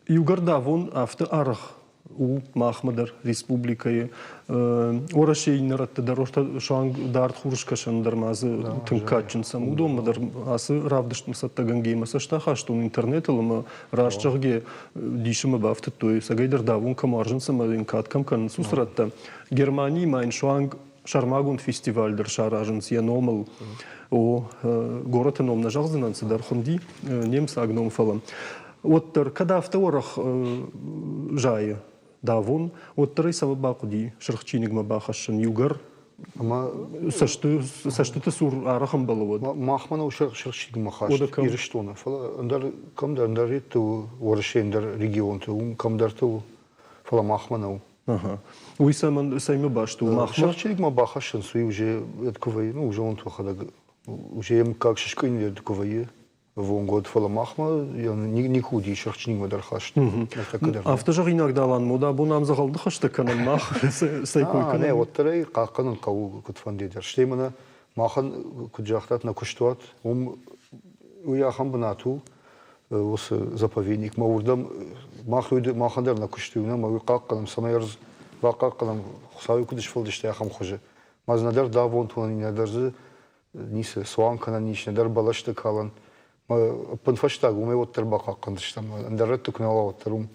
Иугӕр давон афтӕ арӕх у махмӕ дӕр республикӕйы, Уӕрӕсейы иннӕ рӕтты дӕр, суанг дард хурыскӕсӕн дӕр ма дзы тынг кадджын цӕм. Уыдонмӕ дӕр ацы равдыстмӕ цӕттӕгӕнгӕ мӕ цӕст ахастон интернетыл ӕмӕ раст зӕгъгӕ дисы мӕ бафтыдтой, цӕгӕйдӕр давон кӕм уарзынц ӕмӕ йын кад кӕм кӕнынц, уыцы рӕттӕ. Германийы ма йын суанг сӕрмагонд фестиваль дӕр саразынц йӕ номыл. О, горӕты ном нӕ зӕгъдзынӕн, цыдӕр хуынди, немыцаг ном, фӕлӕ уӕддӕр кӕд афтӕ уӕрӕх зайы давон, уӕддӕр ӕй цӕмӕ бахъуыди сырх чиныгмӕ бахӕссын иугӕр Ӕмӕ цӕстыты цур арӕх ӕмбӕлы уӕд. Махмӕ нӕу сырх чиныгмӕ хаст Ирыстоны, фӕлӕ ӕндӕр кӕмдӕр ӕндӕр рӕтты у, Уӕрӕсейы ӕндӕр регионты, уым кӕмдӕрты у, фӕлӕ махмӕ нӕу. Уый цӕмӕн цӕимӕ баст у? Махмӕ Сырх чиныгмӕ бахӕссынц, уый уже куы вӕййы, ну, уже он уӕхӕдӕг уже йӕ мыггаг сыскъуыйын куы вӕййы, ӕввонггод, фӕлӕ махмӕ никуы уыди сырх чиныгмӕ дӕр хаст. Афтӕ зӕгъинаг дӕлан мода абон ам дзӕгъӕл ныхӕстӕ кӕнӕм мах цӕй кой кӕнӕм. Нӕ, уӕддӕр ӕй хъахъхъӕнын хъӕуы куыдфӕнды дӕр. Стӕй мӕнӕ махӕн, куыд загътат, нӕ куыстуат, уым уый ахӕм бынат у, уыцы заповедникмӕ, уырдӕм мах махӕн дӕр нӕ куыст у, нӕ ӕмӕ уый хъахъхъӕнӕм, цӕмӕй ӕрдз бахъахъхъӕнӕм, Хуыцауы куыд сфӕлдыста, ахӕм хуызы. Ма дзы нӕдӕр давон тонӕн, нӕдӕр дзы ницы цуан кӕнӕн ис, нӕдӕр бӕлӕсты калӕн. Ӕппынфӕстаг уымӕй уӕддӕр бахъахъхъӕндзыстӕм, ӕндӕр рӕтты куы нӕ уа, уӕддӕр уым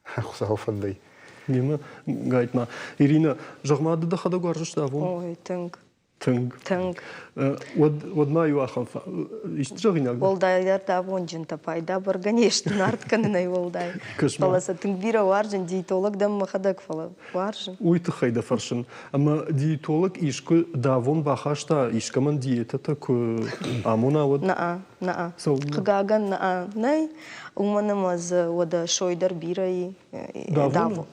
Хуыцауы фӕндӕй. Мимӕ гайтма. Ирина, зӕгъ-ма, ды дӕхӕдӕг уарзыс давон? Ой, тынг. Тынг. Тынг. Уӕд, уӕд ма иу ахӕм исты зӕгъинаг? Уӕлдайдӕр давонджынтӕ пайда бӕргӕ не сты нард кӕнынӕй уӕлдай. Фӕлӕ сӕ тынг бирӕ уарзын, диетолог дӕн мӕхӕдӕг, фӕлӕ уарзын. Уый тыххӕй дӕ фӕрсын. Ӕмӕ диетолог искуы давон бахаста, искӕмӕн диетӕтӕ куы амона, уӕд? Нӕ, нӕ. Хъыгагӕн, нӕ, нӕй. Уымӕн ӕмӕ дзы уӕдӕ сой дӕр бирӕ и.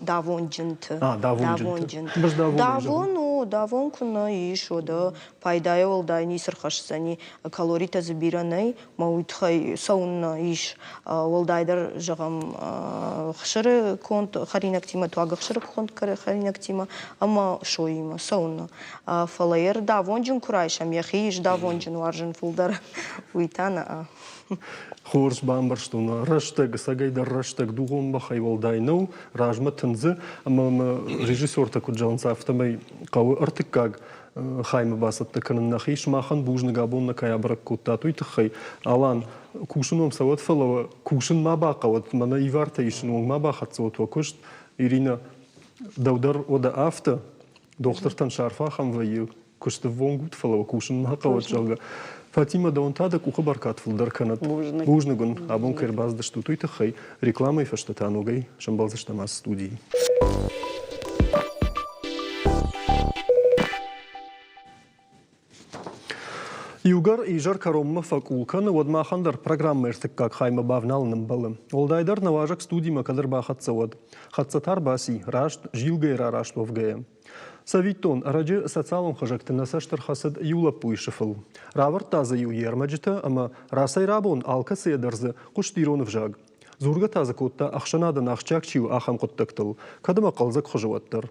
Давонджынты. Давонджынты. Давон у, давон куы нӕ ис, уӕдӕ пайдайӕ уӕлдай ницы рхӕсдзӕни. Калоритӕ дзы бирӕ нӕй, мӕ уый тыххӕй цӕуыннӕ ис. Уӕлдайдӕр, зӕгъӕм, хсыры конд хӕринӕгтимӕ, туаг ӕхсыры конд хӕринӕгтимӕ ӕмӕ соимӕ цӕуыннӕ. Фӕлӕ йӕ давонджын куы райсӕм, йӕхи ис давонджын уарзын фылдӕр, уый та нӕ. Хорз бамбӕрстон, рӕстӕг, ӕцӕгӕйдӕр рӕстӕг дугъон бӕхӕй уӕлдай нӕу, размӕ тындзы, ӕмӕ мӕ режиссертӕ куыд зӕгъынц, афтӕмӕй хъӕуы ӕртыккаг. хаймӕ бацӕттӕ кӕнын нӕхи. Сымахӕн бузныг абон нӕ кӕй абӕрӕг кодтат, уый тыххӕй. Алан, кусын уӕм цӕуӕд, фӕлӕ кусын ма бахъӕуӕд, мӕнӕ ивартӕ исын онг ма бахӕццӕ уӕд уӕ куыст. Ирина, дӕу дӕр уӕдӕ афтӕ, дохтыртӕн сӕ арфӕ ахӕм вӕййы, куысты ввонг ут, фӕлӕ уӕ кусын ма хъӕуӕд, зӕгъгӕ. Фатимӕ, дӕуӕн та дӕ къухы бӕркад фылдӕр кӕнӕд. Бузныг. Бузныг уын, абон кӕй ӕрбацыдыстут, уый тыххӕй. Рекламӕйы фӕстӕ та ногӕй сӕмбӕлдзыстӕм ацы студийы. Иугӕр изӕр кӕронмӕ фӕкъул кӕны, уӕд махӕн дӕр программӕ ӕртыккаг хаймӕ бавналын ӕмбӕлы. Уӕлдайдӕр нӕ уазӕг студимӕ кӕд ӕрбахӕццӕ, уӕд. Хӕццӕ та ӕрбаци, раст, зилгӕйы рараст уӕвгӕйӕ. Цӕвиттон, ӕрӕджы социалон хызӕгты нӕ цӕст ӕрхӕцыд иу лӕппуйы сыфыл. Равӕрдта дзы иу йе рмӕджытӕ ӕмӕ рацӕй-рабон алкӕцыйӕ дӕр дзы хъуыст ирон ӕвзаг. Дзургӕ та дзы кодта ӕхсӕнадӕн ахсджиаг чи у, ахӕм хъуыддӕгтыл, кӕд ӕмӕ хъӕлдзӕг хуызы уӕддӕр.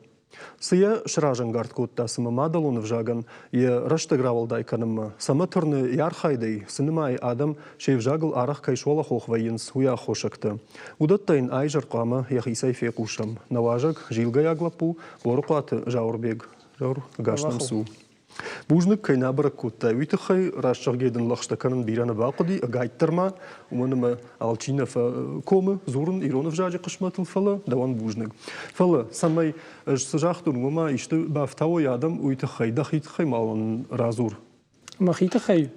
Цы йӕ сразӕнгард кодта цымӕ мадӕлон ӕвзагӕн йӕ рӕстӕг рауӕлдай кӕнынмӕ, цӕмӕ тырны йӕ архайдӕй, цы нымайы адӕм се взагыл арӕх кӕй суӕлӕхох вӕййынц, уый аххосӕгтӕ. Уыдӕттӕ йын аизӕр хъуамӕ йӕхицӕй фехъусӕм. Нӕ уазӕг, зилгӕйаг лӕппу Борыхъуаты Зауырбег. Зауыр, ӕгас нӕм цу. Бузныг, кӕй нӕ абӕрӕг кодтай, уый тыххӕй. Раст зӕгъгӕ дын лӕгъстӕ кӕнын бирӕ нӕ бахъуыди, ӕгайтдӕр ма, уымӕн ӕмӕ алчи нӕ фӕкомы дзурын ирон ӕвзаджы хъысмӕтыл, фӕлӕ дӕуӕн бузныг. Фӕлӕ, цӕмӕй ӕз цы загътон, уымӕ ма исты бафтауой адӕм, уый тыххӕй, дӕхи тыххӕй ма уын радзур. Мӕхи тыххӕй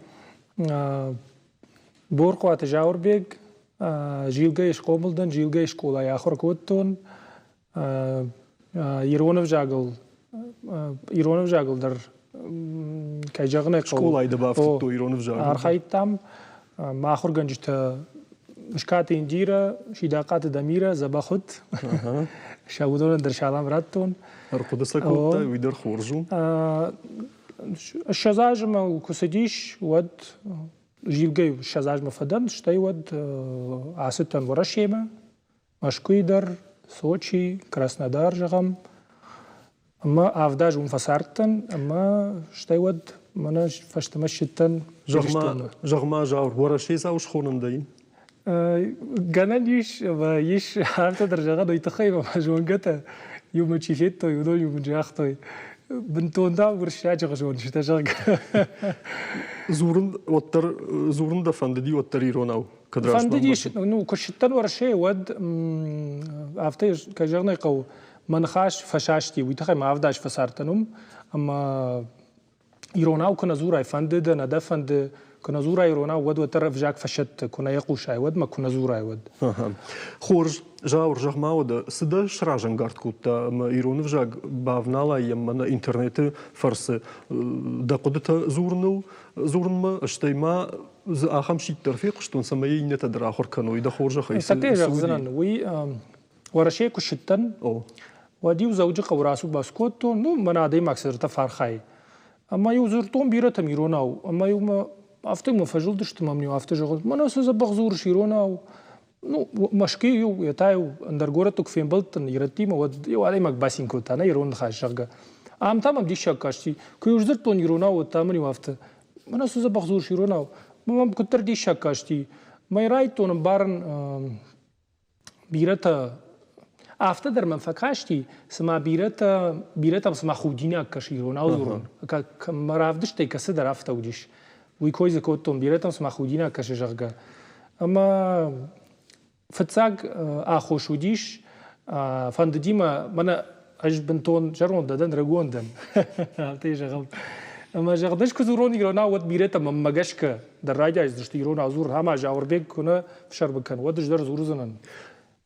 Борхъуаты Зауырбег Зилгӕйы схъомыл дӕн, Зилгӕйы скъолайы ахуыр кодтон. Ирон ӕвзагыл ирон ӕвзагыл дӕр кӕй зӕгъын ӕй хъӕуы. Скъолайы дӕ бафтыдтой ирон ӕвзагыл. Архайдтам. Мӕ ахуыргӕнджытӕ Скаты Индира, Сидахъаты Дамира дзӕбӕх уыд. Сӕ уыдонӕн дӕр салам радтон. Ӕрхъуыды сӕ кодтай, уый дӕр хорз у. 20 азы мӕ куы цыдис, уӕд зилгӕ 20 азмӕ фӕдӕн, стӕй уӕд ацыдтӕн Уӕрӕсемӕ, Мӕскуыйы дӕр, Сочи, Краснодар, зӕгъӕм. Ӕмӕ авд азы уым фӕцардтӕн, ӕмӕ стӕй уӕд мӕнӕ фӕстӕмӕ ссыдтӕн Ирыстонмӕ. Зӕгъ-ма, Зауыр, уӕрӕседзау схонын дӕ? Гӕнӕн ис, ӕмӕ ис афтӕ дӕр зӕгъӕн, уый тыххӕй мӕ зонгӕтӕ иумӕ чи федтой, уыдон иу мын загътой, бынтон дам уырыссаджы хуызон сты, зӕгъгӕ. Дзурын уӕддӕр, дзурын дӕ фӕндыди уӕддӕр иронау? Кӕд Фӕндыдис, ну, куы ссыдтӕн Уӕрӕсейы, уӕд афтӕ, кӕй зӕгъын ӕй хъӕуы, мӕ ныхас фӕсасти, уый тыххӕй ма авд аз фӕцардтӕн уым, ӕмӕ иронау куы нӕ дзурай, фӕнды дӕ, нӕ дӕ фӕнды, куы нӕ дзурай иронау, уӕд уӕддӕр ӕвзаг фӕсӕтты, куы нӕ йӕ хъусай, уӕд мӕ куы нӕ дзурай, уӕд. Хорз, Зауыр, зӕгъ-ма уӕдӕ, цы дӕ сразӕнгард кодта ӕмӕ ирон ӕвзаг бавналай йӕм мӕнӕ интернеты фӕрцы дӕ хъуыдытӕ дзурыныл, дзурынмӕ, стӕй ма дзы ахӕм сидт дӕр фехъуыстон, цӕмӕй йӕ иннӕтӕ дӕр ахуыр кӕной, дӕ хорзӕхӕй. Цӕттӕ зӕгъдзынӕн, уый Уӕрӕсейы куы ссыдтӕн, уӕд-иу Дзӕуджыхъӕуы рацу-бацу кодтон, ну, мӕнӕ адӕймаг цыдӕртӕ фӕархайы. Ӕмӕ-иу дзырдтон бирӕтӕм иронау, ӕмӕ-иу мӕ афтӕ мӕ фӕзылдысты мӕм-иу афтӕ зӕгъынц, мӕнӕ цы дзӕбӕх дзурыс иронау. Ну, Мӕскуыйы-иу, йе та-иу ӕндӕр горӕтты куы фембӕлдтӕн ирӕттимӕ, уӕд-иу адӕймаг бацин кодта, нӕ ирон ныхас, зӕгъгӕ. Ам та мӕм диссаг касти, куы-иу сдзырдтон иронау, уӕд та мын-иу афтӕ, мӕнӕ цы дзӕбӕх дзурыс иронау. Мӕм куыддӕр диссаг касти. Мӕ райдтон ӕмбарын бирӕтӕ афтӕ дӕр мӕм фӕкасти, цыма бирӕтӕ бирӕтӕм цыма худинаг кӕсы иронау дзурын. Мӕ равдыстӕй кӕцыдӕр афтӕ уыдис. Уый кой дзы кодтон, бирӕтӕм цыма худинаг кӕсы, зӕгъгӕ. Ӕмӕ фыццаг аххос уыдис, фӕндыди мӕ, мӕнӕ ӕз бынтон зӕронд дӕн, рагон дӕн, афтӕ зӕгъӕм. Ӕмӕ зӕгъ, ӕз куы дзурон иронау, уӕд бирӕтӕ мӕнмӕ гӕсгӕ дӕр райдайдзысты иронау дзурын. Ӕмӕ Зауырбег куы нӕ фсӕрмы кӕн, уӕд ӕз дӕр дзурдзынӕн.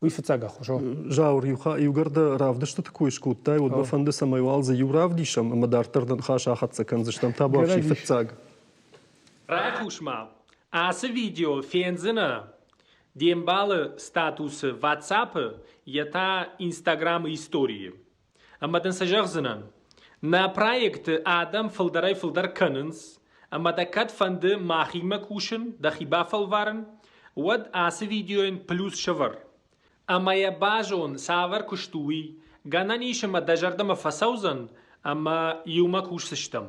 Уый фыццаг ӕххуыс у. Зауыр, иугӕр дӕ равдыстыты кой скодтай, уӕд мӕ фӕнды, цӕмӕй уал дзы иу равдисӕм ӕмӕ дарддӕр дӕ ныхас ахӕццӕ кӕндзыстӕм. Табуафси фыццаг. Райхъус-ма, ацы видео фендзынӕ де мбалы статусы WhatsApp-ы йе та Instagram-ы историйы. Ӕмӕ дын цы зӕгъдзынӕн? Нӕ проекты адӕм фылдӕрӕй-фылдӕр кӕнынц, ӕмӕ дӕ кӕд фӕнды махимӕ кусын, дӕхи бафӕлварын, уӕд ацы видеойӕн плюс сӕвӕр. Ӕмӕ йӕ базон, цавӕр куыст у уый, гӕнӕн ис ӕмӕ дӕ зӕрдӕмӕ фӕцӕудзӕн, ӕмӕ иумӕ кусдзыстӕм.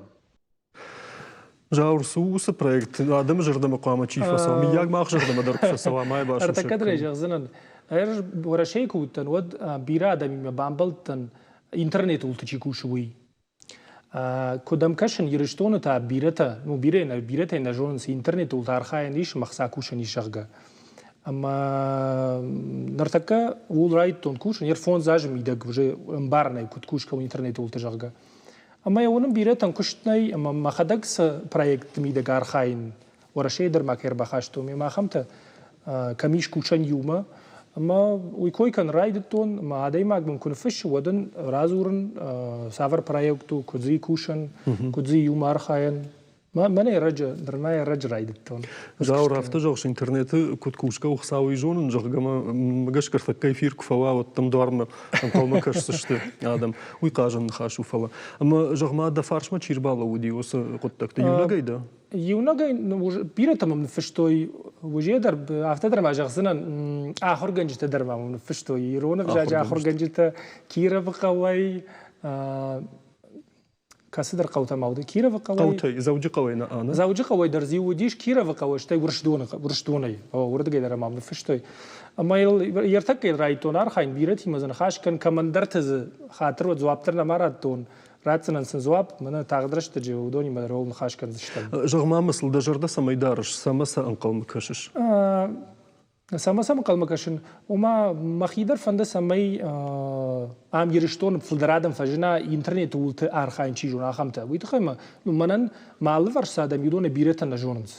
Зауыр, цы у уыцы проект, адӕмы зӕрдӕмӕ хъуамӕ чи фӕцӕуа? Мыййаг мах зӕрдӕмӕ дӕр куы фӕцӕуа, ма йӕ басусӕг Ӕртӕккӕ зӕгъдзынӕн, ӕз Уӕрӕсейы куы уыдтӕн, уӕд бирӕ адӕмимӕ бамбӕлдтӕн, интернеты уылты чи кусы, уый. Куыд ӕм кӕсын, Ирыстоны та бирӕтӕ, ну бирӕ нӕ, бирӕтӕ нӕ зонынц, интернеты уылты архайӕн ис ӕмӕ хца кусӕн ис, зӕгъгӕ. Ӕмӕ ныртӕккӕ ууыл райдыдтон кусын, йе рфондз азы мидӕг уже ӕмбарын ӕй, куыд кусгӕ у интернеты уылты, зӕгъгӕ. Ӕмӕ йӕ уынын бирӕтӕн куыст нӕй, ӕмӕ мӕхӕдӕг цы проектты мидӕг архайын, Уӕрӕсейы дӕр ма кӕй ӕрбахастон, ме ахӕмтӕ кӕм ис кусӕн иумӕ. Ӕмӕ уый кой кӕнын райдыдтон, ӕмӕ адӕймаг мын куы ныффыссы, уӕд ын радзурын, цавӕр проект у, куыд дзы кусӕн, куыд дзы иумӕ архайӕн. Мӕнӕ ӕрӕджы, нырма ӕрӕджы райдыдтон. Зауыр, афтӕ зӕгъыс, интернеты куыд кусгӕ у, Хуыцауы зонын, зӕгъгӕ, мӕ гӕсгӕ ӕртӕккӕ эфир куы фӕуа, уӕд дӕм дуармӕ ӕнхъӕлмӕ кӕсдзысты адӕм. Уый хъазӕн ныхас у, фӕлӕ. Ӕмӕ, зӕгъ-ма, дӕ фарсмӕ чи рбалӕууыди уыцы хъуыддӕгты? Иунӕгӕй дӕ? Иунӕгӕй бирӕтӕ мӕм ныффыстой, уызе дӕр, афтӕ дӕр ма зӕгъдзынӕн, ахуыргӕнджытӕ дӕр ма мӕм ныффыстой, ирон ӕвзаджы ахуыргӕнджытӕ Кировы хъӕуӕй, кӕцыдӕр хъӕутӕ ма уыди, Кировы хъӕуӕй. Хъӕутӕй, Дзӕуджыхъӕуӕй нӕ аны? Дзӕуджыхъӕуӕй дӕр дзы уыдис Кировы хъӕуӕй, стӕй Урсдоны, Урсдонӕй, уырдыгӕй дӕр мӕм ныффыстой. Ӕмӕ йыл ӕртӕккӕ райдыдтон архайын, бирӕтимӕ дзы ныхас кӕн, кӕмӕндӕрты дзы хатыр уӕд дзуапп дӕр нӕма радтон, Ратдзынӕн сын дзуапп, мӕнӕ тагъд рӕстӕджы уыдонимӕ дӕр ныхас кӕндзыстӕм. Зӕгъ-ма, Мысыл, дӕ зӕрдӕ цӕмӕй дарыс, цӕмӕ сӕ ӕнхъӕлмӕ кӕсыс? Цӕмӕ сӕм ӕнхъӕлмӕ кӕсын? Ома, мӕхи дӕр фӕнды, цӕмӕй ам Ирыстоны фылдӕр адӕм фӕзына, интернеты уылты архайын чи зоны, ахӕмтӕ. Уый тыххӕй мӕ, мӕнӕн мӕ алыварс цы адӕм, уыдонӕй бирӕтӕ нӕ зонынц.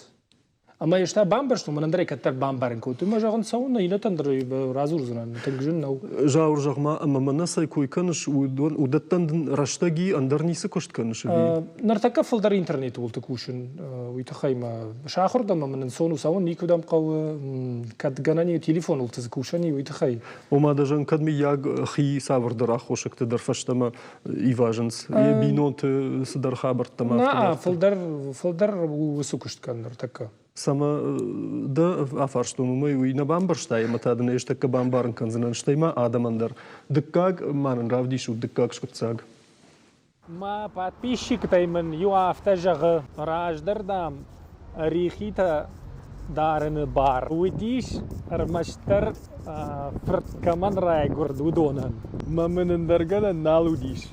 Ӕмӕ ӕз та бамбӕрстон, мӕнӕн дӕр ӕй кӕддӕр бамбарын кодтой. Мӕ зӕгъын, цӕуылнӕ, иннӕтӕн дӕр радзурдзынӕн, тынг зын нӕу. Зауыр, зӕгъ-ма, ӕмӕ мӕнӕ цӕй кой кӕныс, уыдон, уыдӕттӕн дын рӕстӕги ӕндӕр ницы куыст кӕныс ӕви? Ныртӕккӕ фылдӕр интернеты уылты кусын, уый тыххӕй мӕ сахуыр дӕн ӕмӕ мын ӕнцон у цӕуын, никуыдӕм хъӕуы, кӕд гӕнӕн и телефоныл дзы кусӕн и, уый тыххӕй. Ома дӕ зӕгъын, кӕд мыййаг хи цавӕрдӕр аххосӕгты дӕр фӕстӕмӕ ивазынц, йӕ бинонты цыдӕр хабӕрттӕм афтӕ. Фылдӕр, фылдӕр уыцы куыст кӕны ныртӕккӕ. Цӕмӕ дӕ афарстон, уымӕй уый нӕ бамбӕрстай ӕмӕ та дын ӕз тӕккӕ бамбарын кӕндзынӕн, стӕй ма адӕмӕн дӕр. Дыккаг ма нын равдисут дыккаг скъуыддзаг. Мӕ подписчиктӕй мын иу афтӕ зӕгъы, раздӕр, дам, рихитӕ дарыны бар уыдис ӕрмӕстдӕр фырт кӕмӕн райгуырд, уыдонӕн. Мӕ мын ӕндӕр гӕнӕн нал уыдис.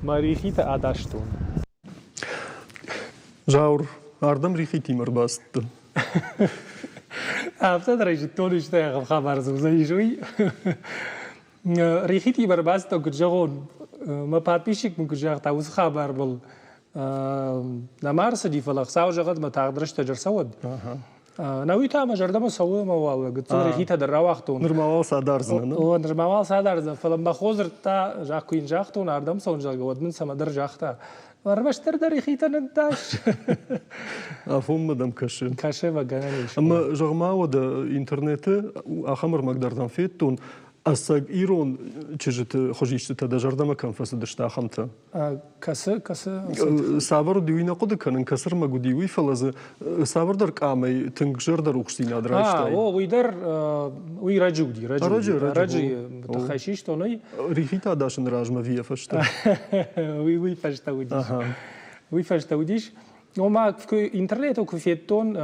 Мӕ рихитӕ адастон. Зауыр, ардӕм рихитимӕ ӕрбацыдтӕ? Афтӕ дӕр ӕй зыдтон, исты ахӕм хабар дзы уыдзӕнис, уый. Рихитимӕ ӕрбацыдтӕн, куыд зӕгъон, мӕ подписчик мын куыд загъта, уыцы хабар мыл нӕма ӕрцыди, фӕлӕ Хуыцау зӕгъӕд, мӕ тагъд рӕстӕджы ӕрцӕуӕд. Нӕуый та мӕ зӕрдӕмӕ цӕуы ӕмӕ уал гыццыл рихитӕ дӕр рауагътон. Нырма уал сӕ дардзынӕ. О, нырма уал сӕ дардзынӕн, фӕлӕ мӕ хо дзырдта, зӕгъ, куы йын загътон, ардӕм цӕуын, зӕгъгӕ, уӕд мын цӕмӕдӕр загъта. Ӕрмӕстдӕр дӕ рихитӕ ныддас. Афонмӕ дӕм кӕсы. Кӕсы, ӕмӕ гӕнӕн ис. Ӕмӕ зӕгъ-ма, уӕдӕ интернеты ахӕм ӕрмӕг дӕр дӕм федтон, ӕцӕг ирон чызджыты хуызистытӕ дӕ зӕрдӕмӕ кӕм фӕцыдысты, ахӕмтӕ? Кӕцы, кӕцы? Цавӕр уыди, уый нӕ хъуыды кӕнын, кӕцы ӕрмӕг уыди, уый, фӕлӕ дзы цавӕрдӕр къамӕй тынг зӕрдӕрухсдзинад райстай. О, уый дӕр, уый раджы уыди, раджы, раджы тыххӕй систон ӕй. Рихитӕ дасыны размӕ ӕви йӕ фӕстӕ? Уый уый фӕстӕ уыдис. Уый фӕстӕ уыдис. Ома, интернеты куы федтон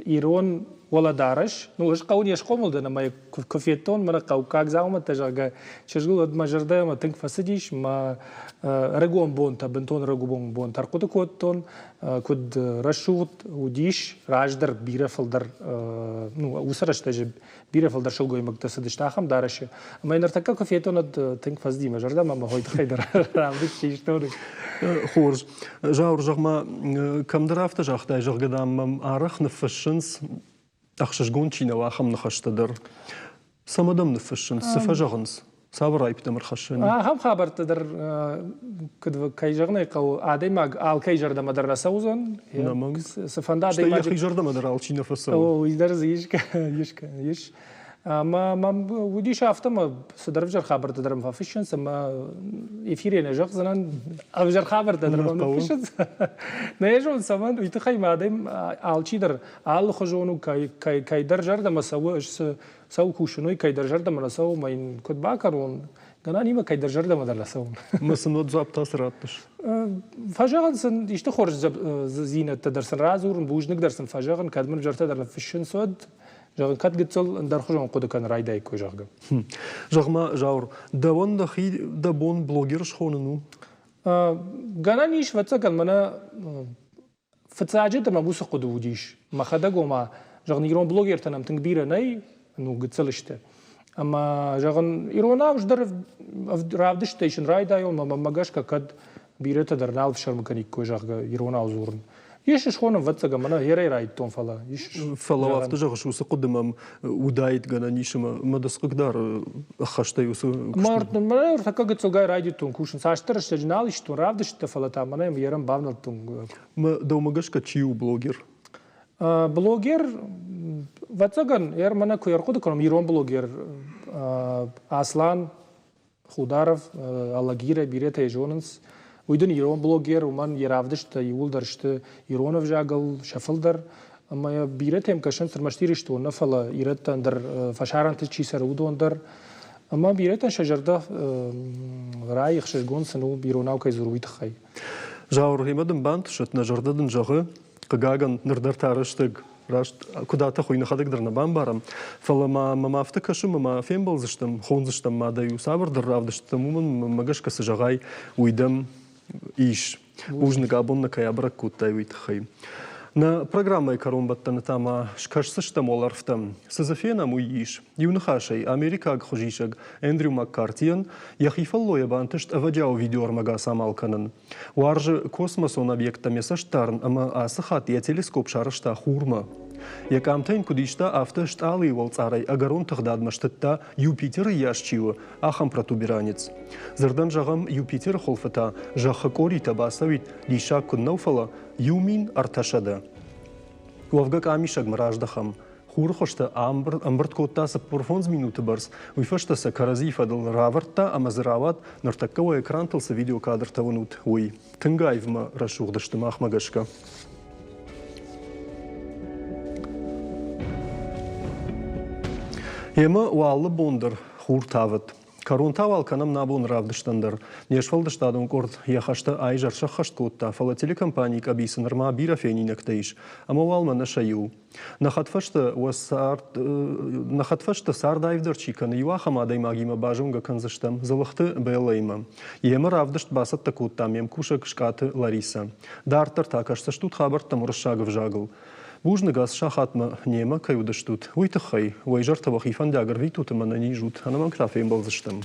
ирон уӕлӕдарӕс, ну, ӕз хъӕуы не схъомыл дӕн ӕмӕ куы федтон мӕнӕ хъӕуккаг дзаумӕттӕ, зӕгъгӕ, чызгыл, уӕд мӕ зӕрдӕмӕ тынг фӕцыдис, мӕ ӕрыгон бонтӕ, бынтон ӕрыгон бонтӕ ӕрхъуыды кодтон, куыд рӕсугъд уыдис, раздӕр бирӕ фылдӕр, ну, уыцы рӕстӕджы бирӕ фылдӕр сылгоймӕгтӕ цыдысты ахӕм дарӕсы. Ӕмӕ ныртӕккӕ куы федтон, уӕд тынг фӕцыди мӕ зӕрдӕмӕ ӕмӕ хой тыххӕй дӕр равдыст систон. Хорз. Зауыр, зӕгъ-ма, кӕмдӕр афтӕ загътай, зӕгъгӕ, дам, мӕм арӕх ныффыссынц, ӕхсызгон чи нӕу, ахӕм ныхӕстӕ дӕр. Цӕмӕ дӕм ныффыссынц, цы фӕзӕгъынц? Цавӕр аипптӕм ӕрхӕссӕн? Ахӕм хабӕрттӕ дӕр, куыд кӕй зӕгъын ӕй хъӕуы, адӕймаг алкӕй зӕрдӕмӕ дӕр нӕ цӕудзӕн. Ӕнӕмӕнг. Цыфӕнды адӕймаджы... Стӕй йӕхи зӕрдӕмӕ дӕр алчи нӕ фӕцӕуы. Уый дӕр дзы ис, ис, ис. Ӕмӕ мӕм уыдис афтӕ, ӕмӕ цыдӕр ӕвзӕр хабӕрттӕ дӕр мӕм фӕфыссынц, ӕмӕ эфирӕй нӕ зӕгъдзынӕн, ӕвзӕр хабӕрттӕ дӕр мӕм ныффыссынц. Нӕ йӕ зонын, цӕмӕн, уый тыххӕй мӕ адӕм алчи дӕр алыхуызон у, кӕйдӕр зӕрдӕмӕ цӕуы, ӕз цы цӕуы кусын, уый кӕйдӕр зӕрдӕмӕ нӕ цӕуы, ӕмӕ йын куыд бакӕнон, гӕнӕн имӕ кӕйдӕр зӕрдӕмӕ дӕр нӕ цӕуын. Мӕ сын уӕд дзуапп та цы раттыс? Фӕзӕгъын сын исты хорздзинӕдтӕ дӕр сын радзурын, бузныг дӕр сын фӕзӕгъын, кӕд мын ӕвзӕртӕ дӕр ныффыссынц, уӕд зӕгъын, кӕд гыццыл ӕндӕрхуызон хъуыды кӕнын райдаиккой, зӕгъгӕ. Зӕгъ-ма, Зауыр, дӕуӕн дӕхи дӕ бон блогер схонын у? Гӕнӕн ис, ӕвӕццӕгӕн, мӕнӕ фыццаджыдӕр мӕм уыцы хъуыды уыдис. Мӕхӕдӕг, ома, зӕгъын, ирон блогертӕ нӕм тынг бирӕ нӕй, ну, гыццыл сты. Ӕмӕ, зӕгъын, иронау ӕз дӕр равдысттӕ исын райдайон, ӕмӕ мӕнмӕ гӕсгӕ кӕд бирӕтӕ дӕр нал фсӕрмы кӕниккой, зӕгъгӕ, иронау дзурын. Ис схонын, ӕвӕццӕгӕн, мӕнӕ ерӕй райдтон, фӕлӕ ис. Фӕлӕ афтӕ зӕгъыс, уыцы хъуыды мӕм уыдаид гӕнӕн ис ӕмӕ мӕ дӕ схъыгдар ӕххӕстӕй уыцы Мӕ ӕртӕккӕ гыццылгай райдыдтон кусын. Цасдӕр рӕстӕджы нал истон равдысттӕ, фӕлӕ та мӕнӕ ерӕн бавнӕлдтон. Дӕумӕ гӕсгӕ чи у блогер? Блогер, ӕвӕццӕгӕн, мӕнӕ куы ӕрхъуыды кӕнӕм, ирон блогер Аслан Хударов, Алагирӕй бирӕтӕ йӕ зонынц. Уый дын ирон блогер, уымӕн йӕ равдысттӕ иууылдӕр сты ирон ӕвзагыл, сӕ фылдӕр. Ӕмӕ бирӕтӕм кӕсынц ӕрмӕст Ирыстон нӕ, фӕлӕ ирӕттӕ ӕндӕр фӕсарӕнты чи цӕры, уыдон дӕр. Ӕмӕ бирӕтӕн сӕ зӕрдӕ райы, ӕхсызгон сын у, иронау кӕй дзуры, уый тыххӕй. Зауыр, гъемӕ дын бантысӕд, нӕ зӕрдӕ дын зӕгъы, хъыгагӕн, ныр дӕр та рӕстӕг раст куыд атӕхой, нӕхӕдӕг дӕр нӕ бамбарӕм. Фӕлӕ ма мӕм афтӕ кӕсы, ӕмӕ фембӕлдзыстӕм, хондзыстӕм ма дӕ иу цавӕрдӕр равдыстытӕм, уымӕн мӕ гӕсгӕ цы зӕгъай, уый дӕм ис. Бузныг, абон нӕ кӕй абӕрӕг кодтай, уый тыххӕй. Нӕ программӕйы кӕронбӕттӕны та ма скӕсдзыстӕм уӕлӕрвтӕм. Цы дзы фенӕм, уый ис. Иу ныхасӕй, америкаг хуызисӕг Эндрю Маккартийӕн йӕхи фӕллойӕ бантыст ӕвӕджиауы видеоӕрмӕг ацамал кӕнын. Уарзы космосон объекттӕм йӕ цӕст дарын ӕмӕ ацы хатт йӕ телескоп сарӕзта хурмӕ. Йӕ къамтӕ йын куыд иста, афтӕ стъалыйы уӕлцъарӕй ӕгӕрон тыгъдадмӕ стыдта, Юпитеры йас чи у, ахӕм протуберанец. Дзырдӕн зӕгъӕм, Юпитеры хуылфы та зӕххы къоритӕ бацӕуид, диссаг куыд нӕу, фӕлӕ 1300. Уӕвгӕ къамисӕгмӕ раздӕхӕм. Хуры хуызтӕ ӕмбырд кодта 45 минуты бӕрц, уый фӕстӕ сӕ кӕрӕдзийы фӕдыл равӕрдта ӕмӕ дзы рауад, ныртӕккӕ уӕ экрантыл цы видеокадртӕ уынут, уый. Тынг аивмӕ рӕсугъд сты махмӕ гӕсгӕ. Емӕ уӕ алы бон дӕр хур тавӕд. Кӕрон та уал кӕнӕм нӕ абоны равдыстӕн дӕр. Не сфӕлдыстадон къорд йӕ хӕстӕ аизӕр сӕххӕст кодта, фӕлӕ телекомпанийы къӕбицы нырма бирӕ фенинӕгтӕ ис, ӕмӕ уал мӕнӕ сӕ иу. Нӕ хӕдфӕстӕ уӕ цард, нӕ хӕдфӕстӕ цард аивдӕр чи кӕны, иу ахӕм адӕймагимӕ базонгӕ кӕндзыстӕм Дзылыхты Беллӕимӕ. Йемӕ равдыст бацӕттӕ кодта ме мкусӕг Скъаты Ларисӕ. Дарддӕр та кӕсдзыстут хабӕрттӕм уырыссаг ӕвзагыл. Бузныг ацы сахатмӕ немӕ кӕй уыдыстут, уый тыххӕй. Уӕ изӕртӕ уӕхи фӕндиаг ӕрвитут ӕмӕ нӕ низ ут. Ӕнӕмӕнг та фембӕлдзыстӕм.